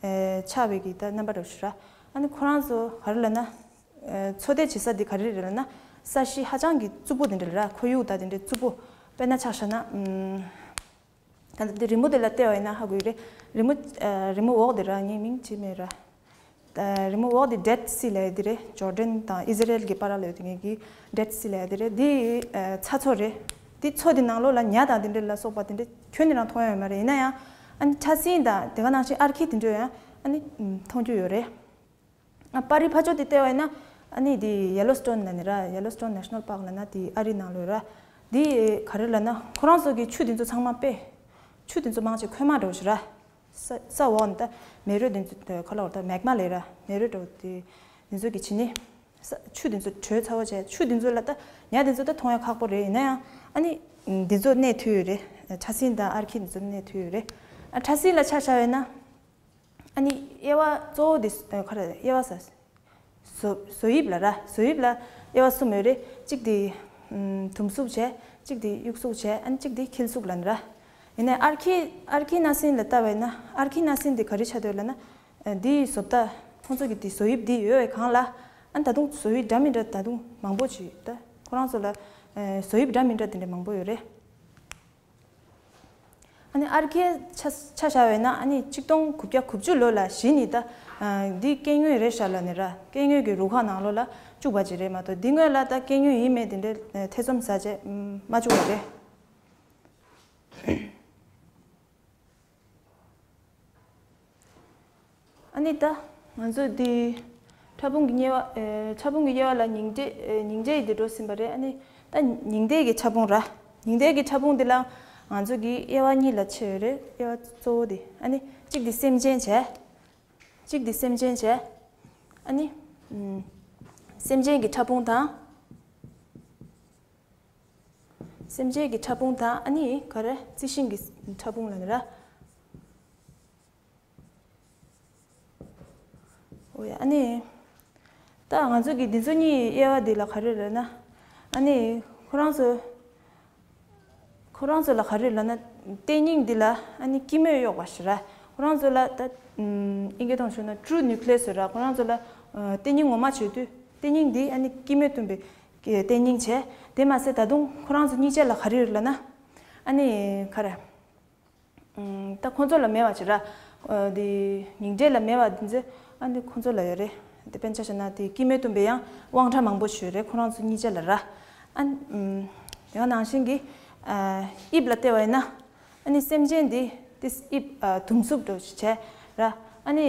ཨེ་ཆགས་པའི་གི་ད་རྣམ་པ་འདྲ་ཞིག་ར། ཨ་ནི་ཁོ་རང་ཚོ་ག་རེ་ལབ་ན་ཨེ་འཚོ་སྡོད་བྱེད་ས་འདི་ག་རེ་རེད་ལབ་ན་ས་གཞི་ཧ་ཅང་གི་རྩུབ་པོ་དེ་འདྲ་རེད་ར། ཁོར་ཡུག་ད་དེ་འདྲའི་རྩུབ་པོ། དཔེར་ན་ཆ་བཞག་ན་ཨམ་ད་འདི་རི་མོ་དེ་ལ་བལྟས་པ་ཡིན་ན་ཧ་གོ་གི་རེད། རི་མོ་ཨེ་རི་མོ་འོག་དེ་ར་ངའི་མིང་བརྗེད་མེད་ར། ཨ་རི་མོ་འོག་དེ་ཌེཌ་སི་ལབ་ཡ་དེ་རེད། ཇོར་ཌན་དང་ཨི་ཟི་རེལ་གྱི་བར་ལ་ཡོད་དེ་ངེད་ཀྱི་ཌེཌ་སི་ལབ་ཡ་དེ་རེད། དེ་ཨ་ཚྭ་མཚོ་རེད། དེ་མཚོ་དེ་ནང་ལོགས་ལ་ཉ་དང་དེ་འདྲ་ལ་སོགས་པ་དེ་འདྲ་ཁྱོན་ནས་རང་མཐོང་ཡ་ཡོད་མ་རེད། ཡིན་ན་ཡང་ཨ་ནི་ཕྲ་སྲིན་དང་དེ་ག་ནང་བཞིན་ཨར་ཁི་དེ་འདྲ་ཡང་ཨ་ནི་མཐོང་རྒྱུ་ཡོད་རེད། ཨ་པར་རིས་ཕར་ཕྱོགས་དེ་བལྟས་པ་ཡིན་ན་ཨ་ནི་དེ་ཡེ་ལོ་སི་ཊོན་ལབ་ནི་ར། ཡེ་ལོ་སི་ཊོན་ནེ་ཤ་ནལ་པཱརྐ་ལབ་ན་དེ་ཨ་རི་ནང་ལོགས་ར། དེ་ག་རེ་ལབ་ན་ཁོ་རང་ཚོ་གི་ཆུ་དེ་ཚོ་ཚང་མ་དཔེ་ཆུ་དེ་ཚོ་མང་ཆེ་ཁོལ་མ་འདྲ་བོ་ཞིག་ར། ས་ས་འོག་ནས་ད་མེ་རོ་དེ་ཚོ་ཁ་ལ་བར་ད་མེག་མ་ལབ་ར། མེ་རོ་འདྲ་བོ་དེ་དེ་ཚོ་གི་བྱས་ནས་ས་ཆུ་དེ་ཚོ་དྲོད་ཚ་བོ་བྱས། ཆུ་དེ་ཚོ་ལ་ད་ཉ་དེ་ཚོ་ད་མཐོང་ཡ་ཁག་པོ་རེད། ཡིན་ན་ཡང་ཨ་ནི་དེ་ཚོ་གནས་ཐུབ་ཡོད་རེད། ཕྲ་སྲིན་དང་ཨར་ཁི་དེ་ཚོ་གནས་ཐུབ་ཡོད་རེད། ཨ་ཕྲ་སྲིན་ལ་ཆ་བཞག་ཡོད་ན་ཨ་ནི་དབྱེ་བ་གཙོ་བོ་དེ་ཨ་ག་རེ་དབྱེ་བ་ས་བཟོ་བཟོ་དབྱིབས་ལ་ར། བཟོ་དབྱིབས་ལ་དབྱེ་བ་གསུམ་ཡོད་རེད། གཅིག་དེ་ཨམ་དུམ་གཟུགས་བྱས། གཅིག་དེ་དབྱུག་གཟུགས་བྱས། ཨ་ནི་གཅིག་དེ་འཁྱིལ་གཟུགས་ལབ་ནི་ར། ཡིན་ནའི་ཨར་ཁི་ཨར་ཁི་ན་སྲིན་ལ་ལྟ་བས་ན་ཨར་ཁི་ན་སྲིན་དེ་ག་རེ་ཆགས་འདུག་ལབ་ན། ཨ་འདིའི་བཟོ་ལྟ་ཁོང་ཚོ་གི་དེ་བཟོ་དབྱིབས་འདི་ཡོད་པའི་སྒང་ལ་ཨ་ནི་ད་དུང་བཟོ་དབྱིབས་འདྲ་མི་འདྲ་ད་དུང་མང་པོ་ཅིག་ད་ཁོ་རང་ཚོ་ལ་ཨ་བཟོ་དབྱིབས་འདྲ་མི་འདྲ་དེ་འདྲ་མང་པོ་ཡོད་རེད། ཨ་ནི་ཨར་ཁི་ཆ་ཆ་བཞག་པས་ན་ཨ་ནི་གཅིག་སྟོང་དགུ་བརྒྱ་དགུ་བཅུ་ལོ་ལ་གཞི་ནས་ད་ཨ་འདི་སྐྱེ་དངོས་རེད་ཤག་ལབ་ནི་ར། སྐྱེ་དངོས་ཀྱི་རུ་ཁག་ནང་ལོགས་ལ་བཅུག་པ་ཅིག་རེད་མ་གཏོགས་འདི་སྔོན་ལ་ད་སྐྱེ་དངོས་ཡིན་མིན་དེ་འདྲའི་ཐེ་ཚོམ་ཟ་བྱས་མ་བཅུག་པ་རེད། ཨ་ནི་ད་ང་ཚོ་འདི་ཕྲ་ཕུང་གི་དབྱེ་བ་ཨེ་ཕྲ་ཕུང་གི་དབྱེ་བ་ལ་ཉིང་ལྡན་ཨེ་ཉིང་ལྡན་ཡི་དེ་འགྲོ་ཟིན་པ་རེད། ཨ་ནི་ད་ཉིང་ལྡན་གྱི་ཕྲ་ཕུང་ར། ཉིང་ལྡན་གྱི་ཕྲ་ཕུང་འདི་ལ་ང་ཚོ་གི་དབྱེ་བ་གཉིས་ལ་ཕྱེ་ཡོད་རེད། དབྱེ་བ་གཙོ་བོ་འདི་ཨ་ནི་གཅིག་འདི་སེམས་ཅན་བྱས། གཅིག་འདི་སེམས་ཅན་བྱས། ཨ་ནི་ཨམ་སེམས་ཅན་གྱི་ཕྲ་ཕུང་དང་། སེམས་ཅན་གྱི་ཕྲ་ཕུང་དང་ཨ་ནི་ག་རེ་རྩི་ཤིང་གི་ཕྲ་ཕུང་ལབ་ནི་ར། ཨ་ནི། ད་ང་ཚོ་གི་འདི་ཚོ་གཉིས་དབྱེ་བ་འདི་ལ་ག་རེ་ལབ་ན། ཨ་ནི་ཁོ་རང་ཚོ། ཁོ་རང་ཚོ་ལ་ག་རེ་ལབ་ན། ལྟེ་སྙིང་འདི་ལ་ཨ་ནི་སྐྱི་མོས་གཡོགས་པ་ཞིག་ར། ཁོ་རང་ཚོ་ལ་ད་ཨིན་སྐད་ཐོག་ཞུ་ན་true nucleus ཟེར་ར། ཁོ་རང་ཚོ་ལ་ལྟེ་སྙིང་ངོ་མ་བྱེད་དུས་ལྟེ་སྙིང་འདི་ཨ་ནི་སྐྱི་མོས་བཏུམས་པའི་ལྟེ་སྙིང་བྱས། དེ་མ་ཟད་ད་དུང་ཁོ་རང་ཚོ་གཉིས་ཆ་ལ་ག་རེ་ཡོད་ལབ་ན། ཨ་ནི་ག་རེ། ད་ཁོ་ཚོ་ལ་མེད་པ་ཅིག་ར། འདི་ཉིང་འབྲས་ལ་མེད་པ་འདི་ཚོ་ཨ་ནི་ཁོ་ཚོ་ལ་ཡོད་རེད། དེ་དཔེར་ན་ཆ་བཞག་ན་དེ་སྐྱི་མོས་བཏུམས་པའི་ཡང་དབང་ཕྲ་མང་པོ་ཞིག་ཡོད་རེད། ཁོ་རང་ཚོ་གཉིས་ཆ་ལ་ར། ཨ་ནི་དེ་ག་ནང་བཞིན་གྱི་དབྱིབས་ལ་བལྟས་པ་ཡིན་ན། ཨ་ནི་སེམས་ཅན་འདི་ཏིས་དབྱིབས་དུམ་གཟུགས་འདྲ་ཞིག་བྱས་ར། ཨ་ནི་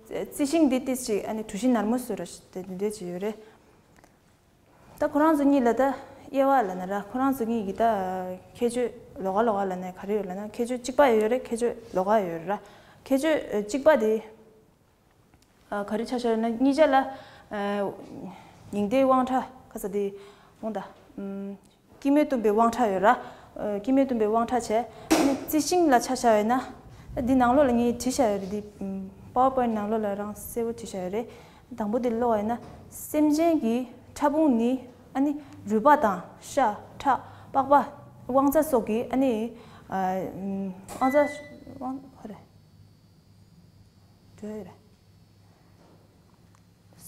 རྩི་ཤིང་འདི་ཏིས་ཅིག་ཨ་ནི་གྲུ་བཞི་ནར་མོ་བཟོ་འདྲ་ཞིག་དེ་འདྲ་ཅིག་ཡོད་རེད། ད་ཁོ་རང་ཚོ་གཉིས་ལ་ད་དབྱེ་བ་ལབ་ན་ར། ཁོ་རང་ཚོ་གཉིས་ཀྱི་ད་ཁྱད་ཆོས་ལོགས་ཀ་ལོགས་ཀ་ལབ་ན་ག་རེ་ཡོད་ལབ་ན། ཁྱད་ཆོས་གཅིག་པ་ཡོད་རེད། ཁྱད་ཆོས་ལོགས་ཀ་ཡོད་རེད་ར། ཁྱད་ཆོས་གཅིག་པ་དེ་ག་རེ་ཆ་བཞག་ཡོད་ན། གཉིས་ཆ་ལ་ཉིང་འབྲས་དབང་ཕྲ་ག་ས་དེ་འོང་ད། སྐྱི་མོས་བཏུམས་པའི་དབང་ཕྲ་ཡོད་ར། སྐྱི་མོས་བཏུམས་པའི་དབང་ཕྲ་བྱས། ཨ་ནི་རྩི་ཤིང་ལ་ཆ་བཞག་ཡོད་ན། འདི་ནང་ལོགས་ལ་ངས་བྲིས་བཞག་ཡོད་རེད། འདི་PowerPoint ནང་ལོགས་ལ་རང་གསལ་པོ་བྲིས་བཞག་ཡོད་རེད། དང་པོ་འདི་ཀློག་པ་ཡིན་ན། སེམས་ཅན་གྱི་ཕྲ་ཕུང་ནི་ཨ་ནི་རུས་པ་དང་ཤ་ཁྲག་པགས་པ་དབང་རྩ་སོགས་ཀྱི་ཨ་ནི་དབང་རྩ་དབང་ཧོ་རེ་འགྲོ་ཡོད་རེད།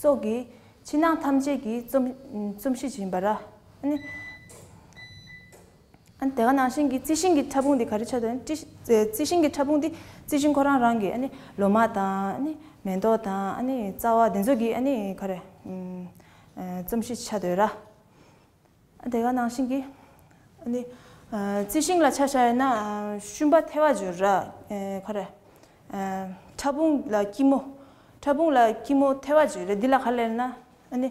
སོགས་ཀྱི་ཕྱི་ནང་ཐམས་ཅད་ཀྱི་རྩོམ་རྩོམ་གཞི་ཡིན་པ་ར། ཨ་ནི། ཨ་ནི་དེ་ག་ནང་བཞིན་གྱི་རྩི་ཤིང་གི་ཕྲ་ཕུང་འདི་ག་རེ་ཆགས་འདུག་ན། རྩི་རྩི་ཤིང་གི་ཕྲ་ཕུང་འདི་རྩི་ཤིང་ཁོ་རང་རང་གི་ཨ་ནི་ལོ་མ་དང་། ཨ་ནི་མེ་ཏོག་དང་། ཨ་ནི་རྩ་བ་དེ་ཚོ་གི་ཨ་ནི་ག་རེ་རྩོམ་གཞི་ཆགས་འདུག་ར། དེ་ག་ནང་བཞིན་གྱི་ཨ་ནི་རྩི་ཤིང་ལ་ཆ་བཞག་ཡོད་ན་ཤུན་པ་ཐལ་བ་བརྗོད་ར། ག་རེ། ཕྲ་ཕུང་ལ་སྐྱི་མོ། ཕྲ་ཕུང་ལ་སྐྱི་མོ་ཐལ་བ་བརྗོད་རེད། འདི་ལ་ག་རེ་ལབ་ན། ཨ་ནི།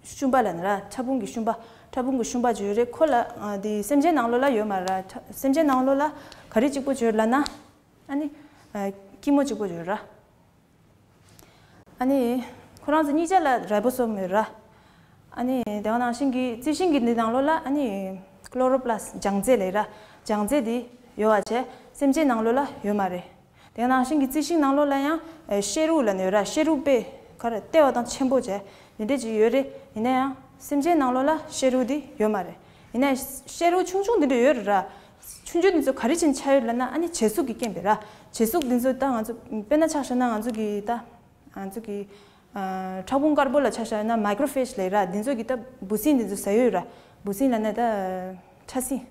ཤུན་པ་ལབ་ན་ར། ཕྲ་ཕུང་གི་ཤུན་པ། ཕྲ་ཕུང་གི་ཤུན་པ་བརྗོད་རེད། ཁོ་ལ་འདི་སེམས་ཅན་ནང་ལོགས་ལ་ཡོད་མ་ར། སེམས་ཅན་ནང་ལོགས་ལ་ག་རེ་གཅིག་པོ་བརྗོད་ལབ་ན། ཨ་ནི། སྐྱི་མོ་གཅིག་པོ་བརྗོད་ར། ཨ་ནི། ཁོ་རང་ཚོ་གཉིས་ཆ་ལ་རའི་བོ་སོམ་ཡོད་ར། ཨ་ནི་དེ་ག་ནང་བཞིན་གྱི་རྩི་ཤིང་གི་འདི་ནང་ལོགས་ལ་ཨ་ནི་ཀློ་རོ་པ་ལ་སི། ལྗང་རྫས་ལབ་ར། ལྗང་རྫས་འདི་ཡོད་པ་བྱས། སེམས་ཅན་ནང་ལོགས་ལ་ཡོད་མ་རེད། དེ་ག་ནང་བཞིན་གྱི་རྩི་ཤིང་ནང་ལོགས་ལ་ཡང་ཨེ་ཤེལ་རུ་ལབ་ནས་ཡོད་ར། ཤེལ་རུ་དཔེ་ག་རེ་ལྟེ་བ་དང་ཆེན་པོ་བྱས་འདི་འདྲས་ཅིག་ཡོད་རེད། ཡིན་ན་ཡང་སེམས་ཅན་ནང་ལོགས་ལ་ཤེལ་རུ་འདི་ཡོད་མ་རེད། ཡིན་ན་ཡང་ཤེལ་རུ་ཆུང་ཆུང་འདི་འདྲས་ཡོད་རེད་ར། ཆུང་ཆུང་འདི་ཚོ་ག་རེ་བྱས་ནས་ཆགས་ཡོད་ལབ་ན། ཨ་ནི་བྱེད་གཟུགས་ཀྱི་རྐྱེན་པས་ར། བྱེད་གཟུགས་འདི་ཚོ་ད་ང་ཚོ་དཔེར་ན་ཆ་བཞག་ན་ང་ཚོ་གི་ད། ང་ཚོ་གི་ཨ་ཕྲ་ཕུང་དཀར་པོ་ལ་ཆ་བཞག་ན་མའི་ཀྲོ་ཕེ་ཇི་ལབ་ར། འདི་ཚོ་གི་ད་འབུ་སྲིན་འདི་ཚོ་ཟ་ཡོད་ར། འབུ་སྲིན་ལབ་ན་ད་ཕྲ་སྲིན།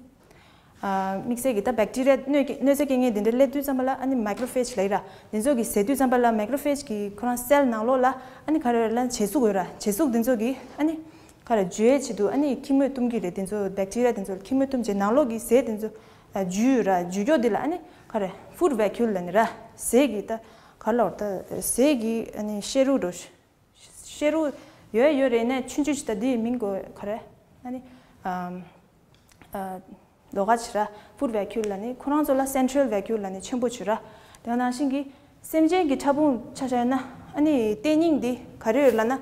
ཨ་དམིགས་བསལ་གྱི་ད་བེག་ཊི་རི་ཡ་གནོད་སྐྱེ་གནོད་འཚེ་སྐྱེལ་མཁན་འདི་འདྲ་སླེབས་དུས་ཙམ་པ་ལ་ཨ་ནི་མའི་ཀྲོ་ཕེ་ཇི་ལབ་ར། འདི་ཚོ་གི་ཟས་དུས་ཙམ་པ་ལ་མའི་ཀྲོ་ཕེ་ཇི་གི་ཁོ་རང་སེལ་ནང་ལོགས་ལ་ཨ་ནི་ག་རེ་ལབ་ན་བྱེད་གཟུགས་ཡོད་ར། བྱེད་གཟུགས་འདི་ཚོ་གི་ཨ་ནི་ག་རེ་འཇུ་ཡའི་ཆེད་དུ་ཨ་ནི་ཁྱི་མོས་བཏུམ་གི་རེད། འདི་ཚོ་བེག་ཊི་རི་ཡ་འདི་ཚོ་ཁྱི་མོས་བཏུམ་བྱས་ནང་ལོགས་གི་ཟས་འདི་ཚོ་ཨ་འཇུ་ཡོད་ར། འཇུ་རྒྱུ་འདི་ལ་ཨ་ནི་ག་རེ་ཕུཌ་བེ་ཀིའུལ་ལབ་ནི་ར། ཟས་ཀྱི་ད་ག་ལབ་ད་ཟས་ཀྱི་ཨ་ནི་ཤེལ་རུ་འདྲ། ཤེལ་རུ་ཡོད་ཡོད་རེད། ནས་ཆུང་ཆུང་ཞིག་ད་འདིའི་མིང་གོ་ག་རེ། ཨ་ནི་ཨམ་ཨ་ལོགས་ཀ་ཅིག་ར། ཕུཌ་བེ་ཀིའུལ་ལབ་ནི། ཁོ་རང་ཚོ་ལ་སེན་ཊྲལ་བེ་ཀིའུལ་ལབ་ནི་ཆེན་པོ་ཅིག་ར། དེ་ནང་བཞིན་གྱི་སེམས་ཅན་གྱི་ཕྲ་ཕུང་ཆ་བཞག་ན་ཨ་ནི་ལྟེ་སྙིང་འདི་ག་རེ་ཡོད་ལབ་ན། ཨ་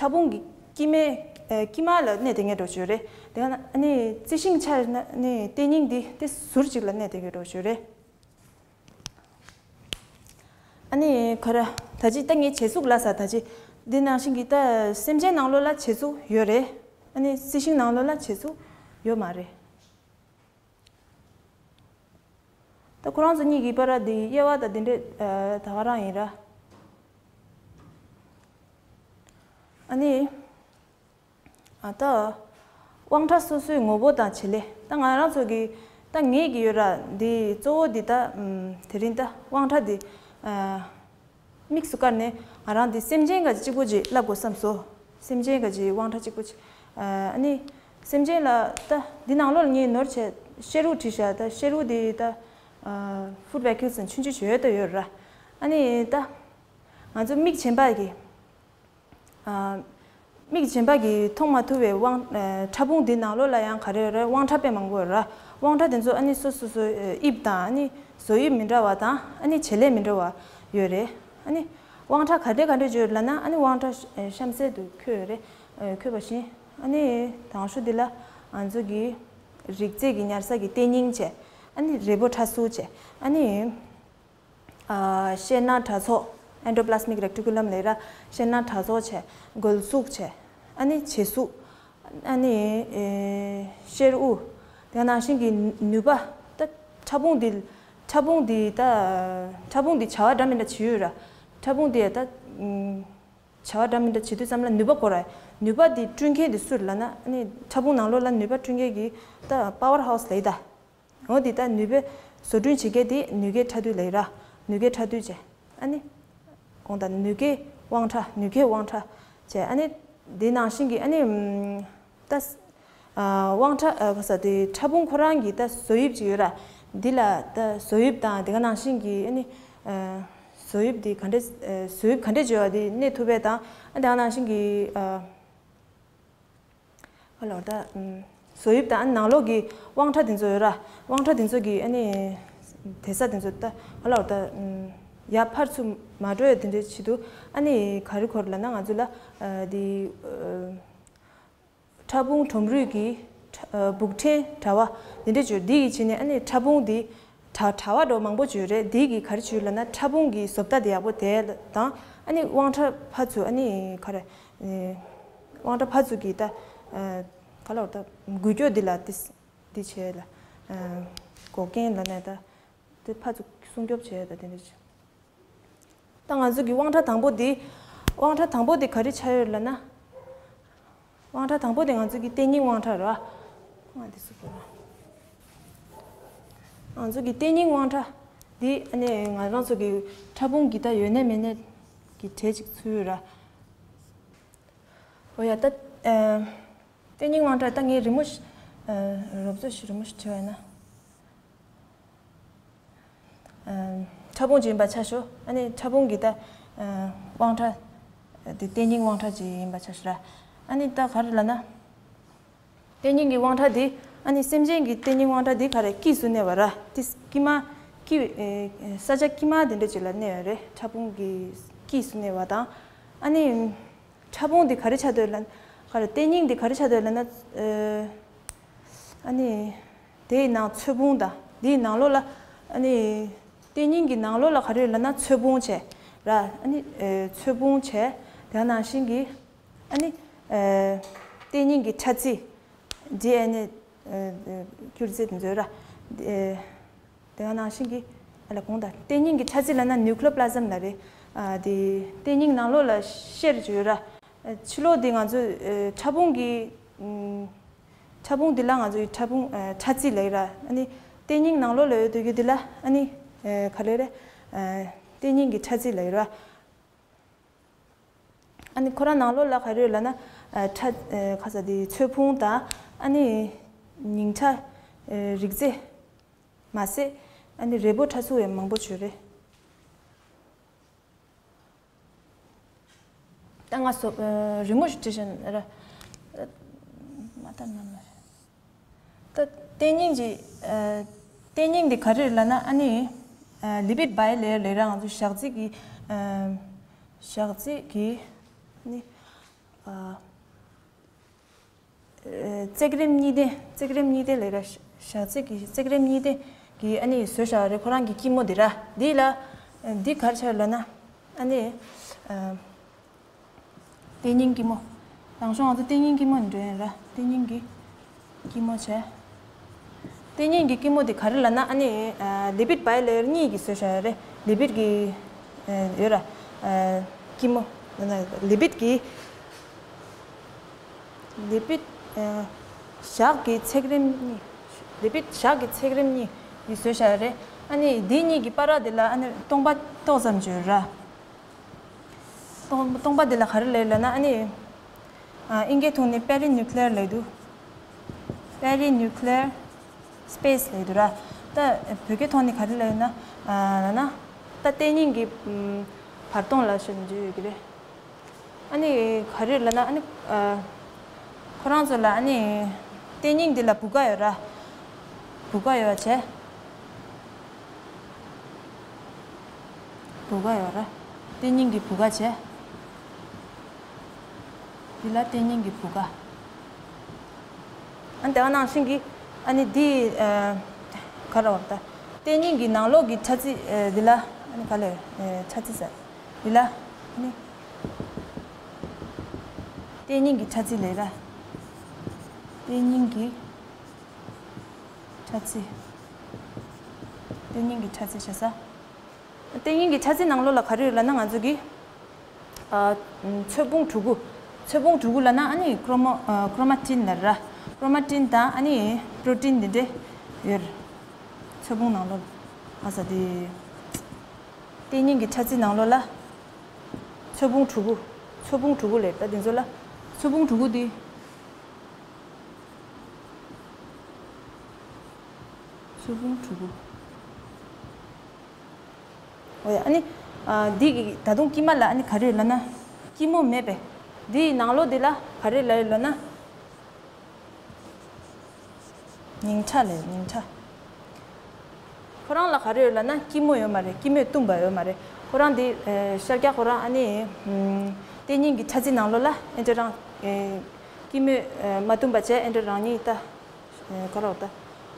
ཕྲ་ཕུང་གི་དཀྱིལ་མའི་ཨ་དཀྱིལ་མ་ལ་གནས་དེ་ངེས་འགྲོ་ཅིག་ཡོད་རེད། དེ་ནང་ཨ་ནི་རྩི་ཤིང་ཆ་བཞག་ན་ཨ་ནི་ལྟེ་སྙིང་འདི་དེ་ཟུར་ཅིག་ལ་གནས་དེ་ངེས་འགྲོ་ཅིག་ཡོད་རེད། ཨ་ནི་ག་རེ། ད་ཅི་ད་ངས་བྱེད་གཟུགས་ལབ་ས། ད་ཅི་འདི་ནང་བཞིན་གྱི་ད་སེམས་ཅན་ནང་ལོགས་ལ་བྱེད་གཟུགས་ཡོད་རེད། ཨ་ནི་རྩི་ཤིང་ནང་ལོགས་ལ་བྱེད་གཟུགས་ཡོད་མ་རེད། ད་ཁོ་རང་ཚོ་གཉིས་ཀྱི་བར་འདི་དབྱེ་བ་ད་འདི་འདྲས་ད་ག་རང་ཡིན་ར། ཨ་ནི། ཨ་ད། དབང་ཕྲ་སོ་སོའི་ངོ་བོ་དང་བྱེད་ལས། ད་ང་རང་ཚོ་གི་ད་ངེད་ཀྱི་ཡོད་ར། འདི་གཙོ་བོ་འདི་ད་ཨམ་དེ་རིང་ད་དབང་ཕྲ་འདི་ཨ་དམིགས་སུ་བཀར་ནས་ང་རང་འདི་སེམས་ཅན་ག་གཅིག་པོ་ཅིག་ལབ་དགོས་བསམ་སོང་། སེམས་ཅན་ག་ཅིག་དབང་ཕྲ་གཅིག་པོ་ཅིག་ཨ་ནི་སེམས་ཅན་ལ་ད་འདི་ནང་ལོགས་ལ་ངས་ནོར་བྱས་ཤེལ་རུ་བྲིས་བཞག་ད་ཤེལ་རུ་འདི་ད་ཨ་ཕུཌ་བེ་ཀིའུལ་ཟེར་ཆུང་ཆུང་ཞིག་ཡོད་ད་ཡོད་ར། ཨ་ནི་ད་ང་ཚོ་མིག་གཞན་པ་གི་ཨ་མིག་གཞན་པ་གིས་མཐོང་མ་ཐུབ་པའི་དབང་ཨ་ཕྲ་ཕུང་འདི་ནང་ལོགས་ལ་ཡང་ག་རེ་ཡོད་རེད། དབང་ཕྲ་དཔེ་མང་པོ་ཡོད་ར། དབང་ཕྲ་དེ་ཚོ་ཨ་ནི་སོ་སོ་སོའི་ཨ་དབྱིབས་དང་། ཨ་ནི་བཟོ་དབྱིབས་མི་འདྲ་བ་དང་། ཨ་ནི་བྱེད་ལས་མི་འདྲ་བ་ཡོད་རེད། ཨ་ནི་དབང་ཕྲ་ག་འདྲས་ག་འདྲས་ཡོད་ལབ་ན། ཨ་ནི་དབང་ཕྲ་ཨ་གཤམ་གསལ་དུ་འཁོད་ཡོད་རེད། ཨ་འཁོད་པ་བཞིན། ཨ་ནི་དང་ཤོས་འདི་ལ་ང་ཚོ་གི་རིགས་རྫས་ཀྱི་ཉར་ས་གི་ལྟེ་སྙིང་བྱས། ཨ་ནི་རིལ་བུ་ཕྲ་གཟུགས་བྱས། ཨ་ནི། ཨ་ཤེལ་སྣ་དྲག་ཚོགས། Endoplasmic reticulum ལབ་ར། ཤེལ་སྣ་དྲག་ཚོགས་བྱས། སྒོལ་གཟུགས་བྱས། ཨ་ནི་བྱེ་གཟུགས། ཨ་ནི་ཨེ་གཤེར་དབུགས། དེ་ནང་བཞིན་གྱི་ནུས་པ། ད་ཕྲ་ཕུང་འདི། ཕྲ་ཕུང་འདི་ད། ཕྲ་ཕུང་འདི་བྱ་བ་འདྲ་མི་འདྲ་བྱེད་ཡོད་ར། ཕྲ་ཕུང་འདི་ད། བྱ་བ་འདྲ་མི་འདྲ་བྱེད་དུས་ཙམ་ལ་ནུས་པ་དགོས་ར། ནུས་པ་འདི་བསྐྲུན་མཁན་འདི་སུ་རེད་ལབ་ན། ཨ་ནི་ཕྲ་ཕུང་ནང་ལོགས་ལ་ནུས་པ་བསྐྲུན་མཁན་གྱི་ད་power house ལབ་ཡི་ད། འོ་འདི་ད་ནུས་པ་བཟོ་སྐྲུན་བྱེད་མཁན་འདི་ནུས་ཀའི་ཕྲ་འདུས་ལབ་ཡི་ར། ནུས་ཀའི་ཕྲ་འདུས་བྱས། ཨ་ནི། གོང་ད་ནུས་ཀའི་དབང་ཕྲ། ནུས་ཀའི་དབང་ཕྲ་བྱས། ཨ་ནི། འདི་ནང་བཞིན་གྱི་ཨ་ནི། ད། ཨ་དབང་ཕྲ། ཨ་ག་ས་དེ་ཕྲ་ཕུང་ཁོ་རང་གི་ད་བཟོ་དབྱིབས་ཅིག་ཡོད་ར། འདི་ལ་ད་བཟོ་དབྱིབས་དང་དེ་ག་ནང་བཞིན་གྱི་ཨ་ནི། ཨ་བཟོ་དབྱིབས་འདི་ག་འདྲ། ཨ་བཟོ་དབྱིབས་ག་འདྲ་བྱས་པ་འདི་གནས་ཐུབ་པ་དང་། ཨ་དེ་ག་ནང་བཞིན་གྱི་ཨ་ག་ལ་བར་ད། ཨམ་བཟོ་དབྱིབས་དང་ཨ་ནི་ནང་ལོགས་ཀྱི་དབང་ཕྲ་དེ་ཚོ་ཡོད་ར། དབང་ཕྲ་དེ་ཚོ་གི་ཨ་ནི་དེ་ས་དེ་ཚོ་ད་ག་ལ་བར་ད། ཨམ་ཡར་ཕར་ཚུར་མ་འགྲོ་ཡ་དེ་འདྲའི་ཆེད་དུ། ཨ་ནི་ག་རེ་དགོས་རེད་ལབ་ན། ང་ཚོ་ལ་ཨ་དེ་ཨ་ཕྲ་ཕུང་ཁྲོམ་རུས་ཀྱི་ཕྲ་ཨ་སྦུག་ཕྲན་དྲ་བ་འདི་འདྲ་བྱོས། འདི་ཡི་ཕྱི་ནས་ཨ་ནི་ཕྲ་ཕུང་འདི་དྲ་དྲ་བ་འདྲ་མང་པོ་བྱོས་རེད། འདི་གི་ག་རེ་བྱོས་ལབ་ན། ཕྲ་ཕུང་གི་བཟོ་ལྟ་དེ་ཡག་པོ་དེ་དང་། ཨ་ནི་དབང་ཕྲ་ཕར་ཚུར། ཨ་ནི་ག་རེ། ཨེ་དབང་ཕྲ་ཕར་ཚུར་གྱི་ད་ཨ་ག་ལ་བར་ད་འགུལ་སྐྱོད་འདི་ལ་ཏིས་འདི་བྱས་ལ། ཨ་འགོག་རྐྱེན་ལབ་ན་ད། དེ་ཕར་ཚུར་སྲུང་སྐྱོབ་བྱས་ད་དེ་འདྲ་བྱས། ད་ང་ཚོ་གི་དབང་ཕྲ་དང་པོ་འདི། དབང་ཕྲ་དང་པོ་འདི་ག་རེ་ཆགས་ཡོད་ལབ་ན། དབང་ཕྲ་དང་པོ་འདི་ང་ཚོ་གི་ལྟེ་སྙིང་དབང་ཕྲ་རེད་བ། ང་འདི་སུ་དགོས་ར། ང་ཚོ་གི་ལྟེ་སྙིང་དབང་ཕྲ་འདི་ཨ་ནི་ང་རང་ཚོ་གི་ཕྲ་ཕུང་གི་ད་ཡོད་ནས་མེད་ནས་གི་གྲས་ཅིག་ཚུད་ཡོད་ར། འོ་ཡ་ད། ཨ་ལྟེ་སྙིང་དབང་ཕྲ་ད་ངས་རི་མོ་ཞིག་ཨ་རོབ་ཙམ་ཞིག་རི་མོ་ཞིག་བྲིས་པ་ཡིན་ན། ཨ་ཕྲ་ཕུང་ཅིག་ཡིན་པ་ཆ་བཞག་ཨ་ནི་ཕྲ་ཕུང་གི་ད་ཨ་དབང་ཕྲ་དེ་ལྟེ་སྙིང་དབང་ཕྲ་ཅིག་ཡིན་པ་ཆ་བཞག་ར། ཨ་ནི་ད་ག་རེ་ལབ་ན། ལྟེ་སྙིང་གི་དབང་ཕྲ་དེ་ཨ་ནི་སེམས་ཅན་གྱི་ལྟེ་སྙིང་དབང་ཕྲ་དེ་ག་རེ་དཀྱིས་སུ་གནས་པ་ར། དེ་དཀྱིས་མ། དཀྱིས་ཨེ་ས་ཆ་དཀྱིས་མ་དེ་འདྲ་ཅིག་ལ་གནས་ཡོད་རེད། ཕྲ་ཕུང་གི་དཀྱིས་སུ་གནས་པ་དང་། ཨ་ནི་ཕྲ་ཕུང་དེ་ག་རེ་ཆགས་སྡོད་ལབ་ན། ག་རེ་ལྟེ་སྙིང་དེ་ག་རེ་ཆགས་སྡོད་ལབ་ན། ཨ་ནི་དེའི་ནང་ཚོས་ཕུང་དང་དེའི་ནང་ལོགས་ལ། ཨ་ནི་ལྟེ་སྙིང་གི་ནང་ལོགས་ལ་ག་རེ་ཡོད་ལབ་ན། ཚོས་ཕུང་བྱས་ར། ཨ་ནི་ཚོས་ཕུང་བྱས། དེ་ནང་བཞིན་གྱི་ཨ་ནི་ལྟེ་སྙིང་གི་ཕྲ་རྩི། ཌི་ཨེན་ཨེ། སྐྱུར་རྩི་དེ་ཚོ་ཡོད་ར། དེ་ག་ནང་བཞིན་གྱི་ཨ་ལ་གོང་དང་ལྟེ་སྙིང་གི་ཕྲ་རྩི་ལབ་ན་ནིའུ་ཀི་ལོ་པི་ལ་ཛམ་ལབ་རེད། ཨ་དེ་ལྟེ་སྙིང་ནང་ལོགས་ལ་གཤེར་ཅིག་ཡོད་ར། ཕྱི་ལོགས་དེ་ང་ཚོ་ཕྲ་ཕུང་གི་ཕྲ་ཕུང་འདི་ལ་ང་ཚོ་ཡི་ཕྲ་ཕུང་ཕྲ་རྩི་ལབ་ཀྱི་ར། ཨ་ནི་ལྟེ་སྙིང་ནང་ལོགས་ལ་ཡོད་དུས་ཀྱི་འདི་ལ་ཨ་ནི་ག་རེ་རེད། ལྟེ་སྙིང་གི་ཕྲ་རྩི་ལབ་ཀྱི་ར། ཨ་ནི་ཁོ་རང་ནང་ལོགས་ལ་ག་རེ་ཡོད་ལབ་ན། ཨ་ཁྲ་ཨ་ཁ་ས་དེ་ཚོས་ཕུང་དང་། ཨ་ནི་ཉིང་ཁྲ་ཨ་རིགས་རྫས་མ་ཟད། ཨ་ནི་རས་པོ་ཁྲ་ཚུ་ཡང་མང་པོ་ཡོད་རེད། ད་ང་སོ་ཨ་རི་མོ་ཞིག་བྲིས་བཞིན་ར། མ་ལྟ་ན་མ་རེད། ད་ལྟེ་སྙིང་གི་ཨ་ལྟེ་སྙིང་འདི་ག་རེ་རེད་ལབ་ན། ཨ་ནི་ཨ་ལི་པིད་བྷའི་ལེ་ཡར་ལབ་ར། ང་ཚོ་ཞག་རྩི་གི་ཨ་ཞག་རྩི་གི་ནི་ཨ་ཨ་བརྩེགས་རིམ་གཉིས་ལྡན། བརྩེགས་རིམ་གཉིས་ལྡན་ལབ་ར། ཞག་རྩི་གི་བརྩེགས་རིམ་གཉིས་ལྡན་གི་ཨ་ནི་བཟོས་བཞག་རེད། ཁོ་རང་གི་སྐྱི་མོ་འདི་ར། འདི་ལ་འདི་ག་རེ་ཆགས་ལབ་ན། ཨ་ནི་ཨ་ལྟེ་སྙིང་སྐྱི་མོ། དང་ཤོག་ང་ཚོ་ལྟེ་སྙིང་སྐྱི་མོ་འདྲ་ཡིན་ར། ལྟེ་སྙིང་གི་སྐྱི་མོ་བྱས། ལྟེ་སྙིང་གི་སྐྱི་མོ་དེ་ག་རེ་ལབ་ན། ཨ་ནི་ཨ་ལི་པིད་བྷའི་ལེ་ཡར་གཉིས་ཀྱིས་བཟོས་བཞག་ཡོད་རེད། ལི་པིད་ཀྱི་ཨ་ཡོད་ར། ཨ་སྐྱི་མོ་ལི་པིད་ཀྱི་ལི་པིད་ཨ་ཞག་གི་ཚེགས་རིམ་གཉིས། ལི་པིད་ཞག་གི་ཚེགས་རིམ་གཉིས་ཀྱིས་བཟོས་བཞག་ཡོད་རེད། ཨ་ནི་འདི་གཉིས་ཀྱི་བར་དེ་ལ་ཨ་ནི་སྟོང་པ་ཏོག་ཙམ་ཅིག་ཡོད་ར། སྟོང་སྟོང་པ་འདི་ལ་ག་རེ་ལབ་ལབ་ན། ཨ་ནི་ཨ་ཨིན་སྐད་ཐོག་ནས་པེ་རི་ནིའུ་ཀི་ལེ་ཡར་ལབ་འདུག་པེ་རི་ནིའུ་ཀི་ལེ་ཡར་སི་པེ་སི་ལབ་འདུག་ར། ད་བོད་སྐད་ཐོག་ནས་ག་རེ་ལབ་ན། ཨ་ལབ་ན་ད་ལྟེ་སྙིང་གི་ཨམ་བར་སྟོང་ལ་ཞེས་བརྗོད་ཡོད་ཀྱི་རེད། ཨ་ནི་ག་རེ་ལབ་ན། ཨ་ནི་ཨ་ཁོ་རང་ཚོ་ལ་ཨ་ནི་ལྟེ་སྙིང་འདི་ལ་བུ་ག་ཡོད་ར། བུ་ག་ཡོད་བྱས། བུ་ག་ཡོད་ར། ལྟེ་སྙིང་གི་བུ་ག་བྱས། འདི་ལ་ལྟེ་སྙིང་གི་བུ་ག་ཨ་ནི་དེ་ག་ནང་བཞིན་གྱི་ཨ་ནི་འདི་ཨ་ག་རེ་བ་ད། ལྟེ་སྙིང་གི་ནང་ལོགས་ཀྱི་ཕྲ་རྩི་ཨ་འདི་ལ་ ཨ་ནི་ག་ལེར་ཨེ་ཆ་ཚིག་ཟེར། འདི་ལ་ཨ་ནི་བརྟན་སྙིང་གི་ཆ་ཚིག་ལས་ར། བརྟན་སྙིང་གི་ཆ་ཚིག་བརྟན་སྙིང་གི་ཆ་ཚིག་བྱ་ས། བརྟན་སྙིང་གི་ཆ་ཚིག་ནང་ལོགས་ལ་ག་རེ་ཡོད་ལབ་ན། ང་ཚོ་གི་ཨ་ཚོས་ཕུང་དྲུག་གུ། ཚོས་ཕུང་དྲུག་གུ་ལབ་ན་ཨ་ནི་ཀྲོ་མོ་ཨ་ཀྲོ་མ་ཊིན་ལབ་ར། ཀྲོ་མ་ཊིན་དང་ཨ་ནི་པྲོ་ཊིན་འདི་འདྲ་ཡོད་ར། ཚོས་ཕུང་ནང་ལོགས་ལ་ཨ་ས་དེ། བརྟན་སྙིང་གི་ཆ་ཚིག་ནང་ལོགས་ལ་ཚོས་ཕུང་དྲུག་གུ། ཚོས་ཕུང་དྲུག་གུ་ལས་ད་འདི་ཚོ་ལ་ཚོས་ཕུང་དྲུག་གུ་འདི། ཚོས་ཕུང་དྲུག་གུ། འོ་ཡ། ཨ་ནི་ཨ་འདི་གི་ད་དུང་དཀྱིལ་མ་ལ་ཨ་ནི་ག་རེ་ཡོད་ལབ་ན། སྐྱི་མོ་མེད་པས། འདིའི་ནང་ལོགས་འདི་ལ་ག་རེ་ལབ་ཡོད་ལབ་ན། ཉིང་ཁྲ་ལས་ཉིང་ཁྲ། ཁོ་རང་ལ་ག་རེ་ཡོད་ལབ་ན་སྐྱི་མོ་ཡོད་མ་རེད། སྐྱི་མོས་བཏུམས་པ་ཡོད་མ་རེད། ཁོ་རང་འདི་ཨེ་ཤར་རྒྱག་ཁོ་རང་ཨ་ནི་ཨམ་བརྟན་སྙིང་གི་ཆ་ཚིག་ནང་ལོགས་ལ་ཨེ་འདྲ་རང་ཨེ་སྐྱི་མོས་ཨེ་མ་བཏུམས་པ་བྱས། ཨེ་འདྲ་རང་ཉིད་ད་ཨེ་ག་རེ་ད་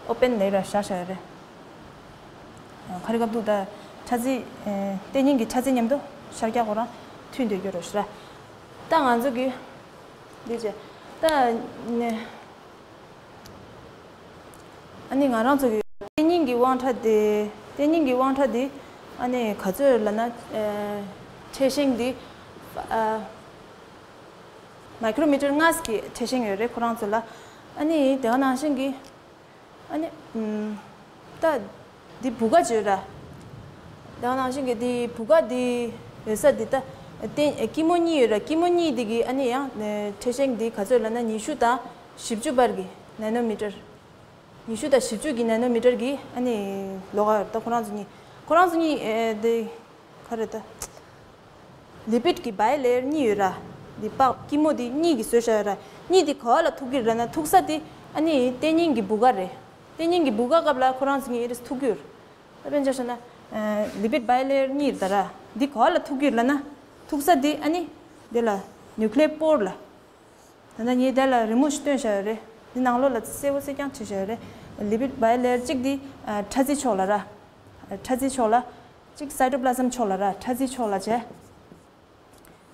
ཨོ་པན་ལས་ར་བཞག་བཞག་ཡོད་རེད། ཨ་ག་རེ་སྐབས་འདུག་ད་ཆ་ཚིག་ཨེ་བརྟན་སྙིང་གི་ཆ་ཚིག་མཉམ་དུ་ཤར་རྒྱག་ཁོ་རང་མཐུན་འདོད་རྒྱུ་རེད་ཤི་ར། ད་ང་ཚོ་གི་འདི་བྱས་ད་ནི། ཨ་ནི་ང་རང་ཚོ་གི་བརྟན་སྙིང་གི་དབང་ཕྲ་དེ། བརྟན་སྙིང་གི་དབང་ཕྲ་དེ་ཨ་ནི་ག་ཚོད་ལབ་ན། ཨ་ཕྲད་ཤིང་དེ་ཨ་མའི་ཀྲོ་མི་ཊར་ལྔ་གི་ཕྲད་ཤིང་ཡོད་རེད་ཁོ་རང་ཚོ་ལ། ཨ་ནི་དེ་ག་ནང་བཞིན་གི་ཨ་ནི་ཨམ་ད་འདི་བུ་ག་ཅིག་ཡོད་ར། དེ་ག་ནང་བཞིན་གི་འདི་བུ་ག་འདི་ཡོད་ས་འདི་ད་བརྟན་སྐྱི་མོ་གཉིས་ཡོད་ར། སྐྱི་མོ་གཉིས་འདི་གི་ཨ་ནི་ཡང་ཕྲད་ཤིང་འདི་ག་ཚོད་ལབ་ན་ཉི་ཤུ་དང་བཞི་བཅུ་བར་གི་ནེ་ནོ་མི་ཊར། ཉི་ཤུ་དང་བཞི་བཅུ་གི་ནེ་ནོ་མི་ཊར་གི་ཨ་ནི་ལོགས་ཀ་ཡོད་རེད། ད་ཁོ་རང་ཚོ་གཉིས། ཁོ་རང་ཚོ་གཉིས་ཨེ་དེ་ག་རེ་ད། ལི་པིཌ་གི་བའི་ལེ་ཡར་གཉིས་ཡོད་ར། འདི་པགས་སྐྱི་མོ་འདི་གཉིས་ཀྱིས་བཟོས་བཞག་ཡོད་ར། གཉིས་འདི་ག་བ་ལ་ཐུག་གི་རེད་ལབ་ན། ཐུག་ས་འདི་ཨ་ནི་བརྟན་སྙིང་གི་བུ་ག་རེད། བརྟན་སྙིང་གི་བུ་ག་སྐབས་ལ་ཁོ་རང་ཚོ་གཉིས་ཨེ་རེ་ཐུག་གི་ཡོད་རེད། ད་དཔེར་ན་ཆ་བཞག་ན་ལི་པིཌ་བའི་ལེ་ཡར་གཉིས་རེད་ད་ར། འདི་ག་བ་ལ་ཐུག་གི་རེད་ལབ་ན། ཐུག་ས་འདི་ཨ་ནི་འདི་ལ་ནིའུ་ཀི་ལི་ཡར་པོར་ལ། ད་ལྟ་ངས་དེ་ལ་རི་མོ་ཞིག་སྟོན་བཞག་ཡོད་རེད། འདི་ནང་ལོགས་ལ་གསལ་པོ་གསལ་རྐྱང་བྲིས་བཞག་ཡོད་རེད། ལི་པིཌ་བའི་ལེ་ཡར་གཅིག་འདི་ཨ་ཕྲ་རྩི་ཕྱོགས་ལ་ར། ཕྲ་རྩི་ཕྱོགས་ལ། གཅིག་སའི་ཊོ་པི་ལ་ཟམ་ཕྱོགས་ལ་ར། ཕྲ་རྩི་ཕྱོགས་ལ་བྱས།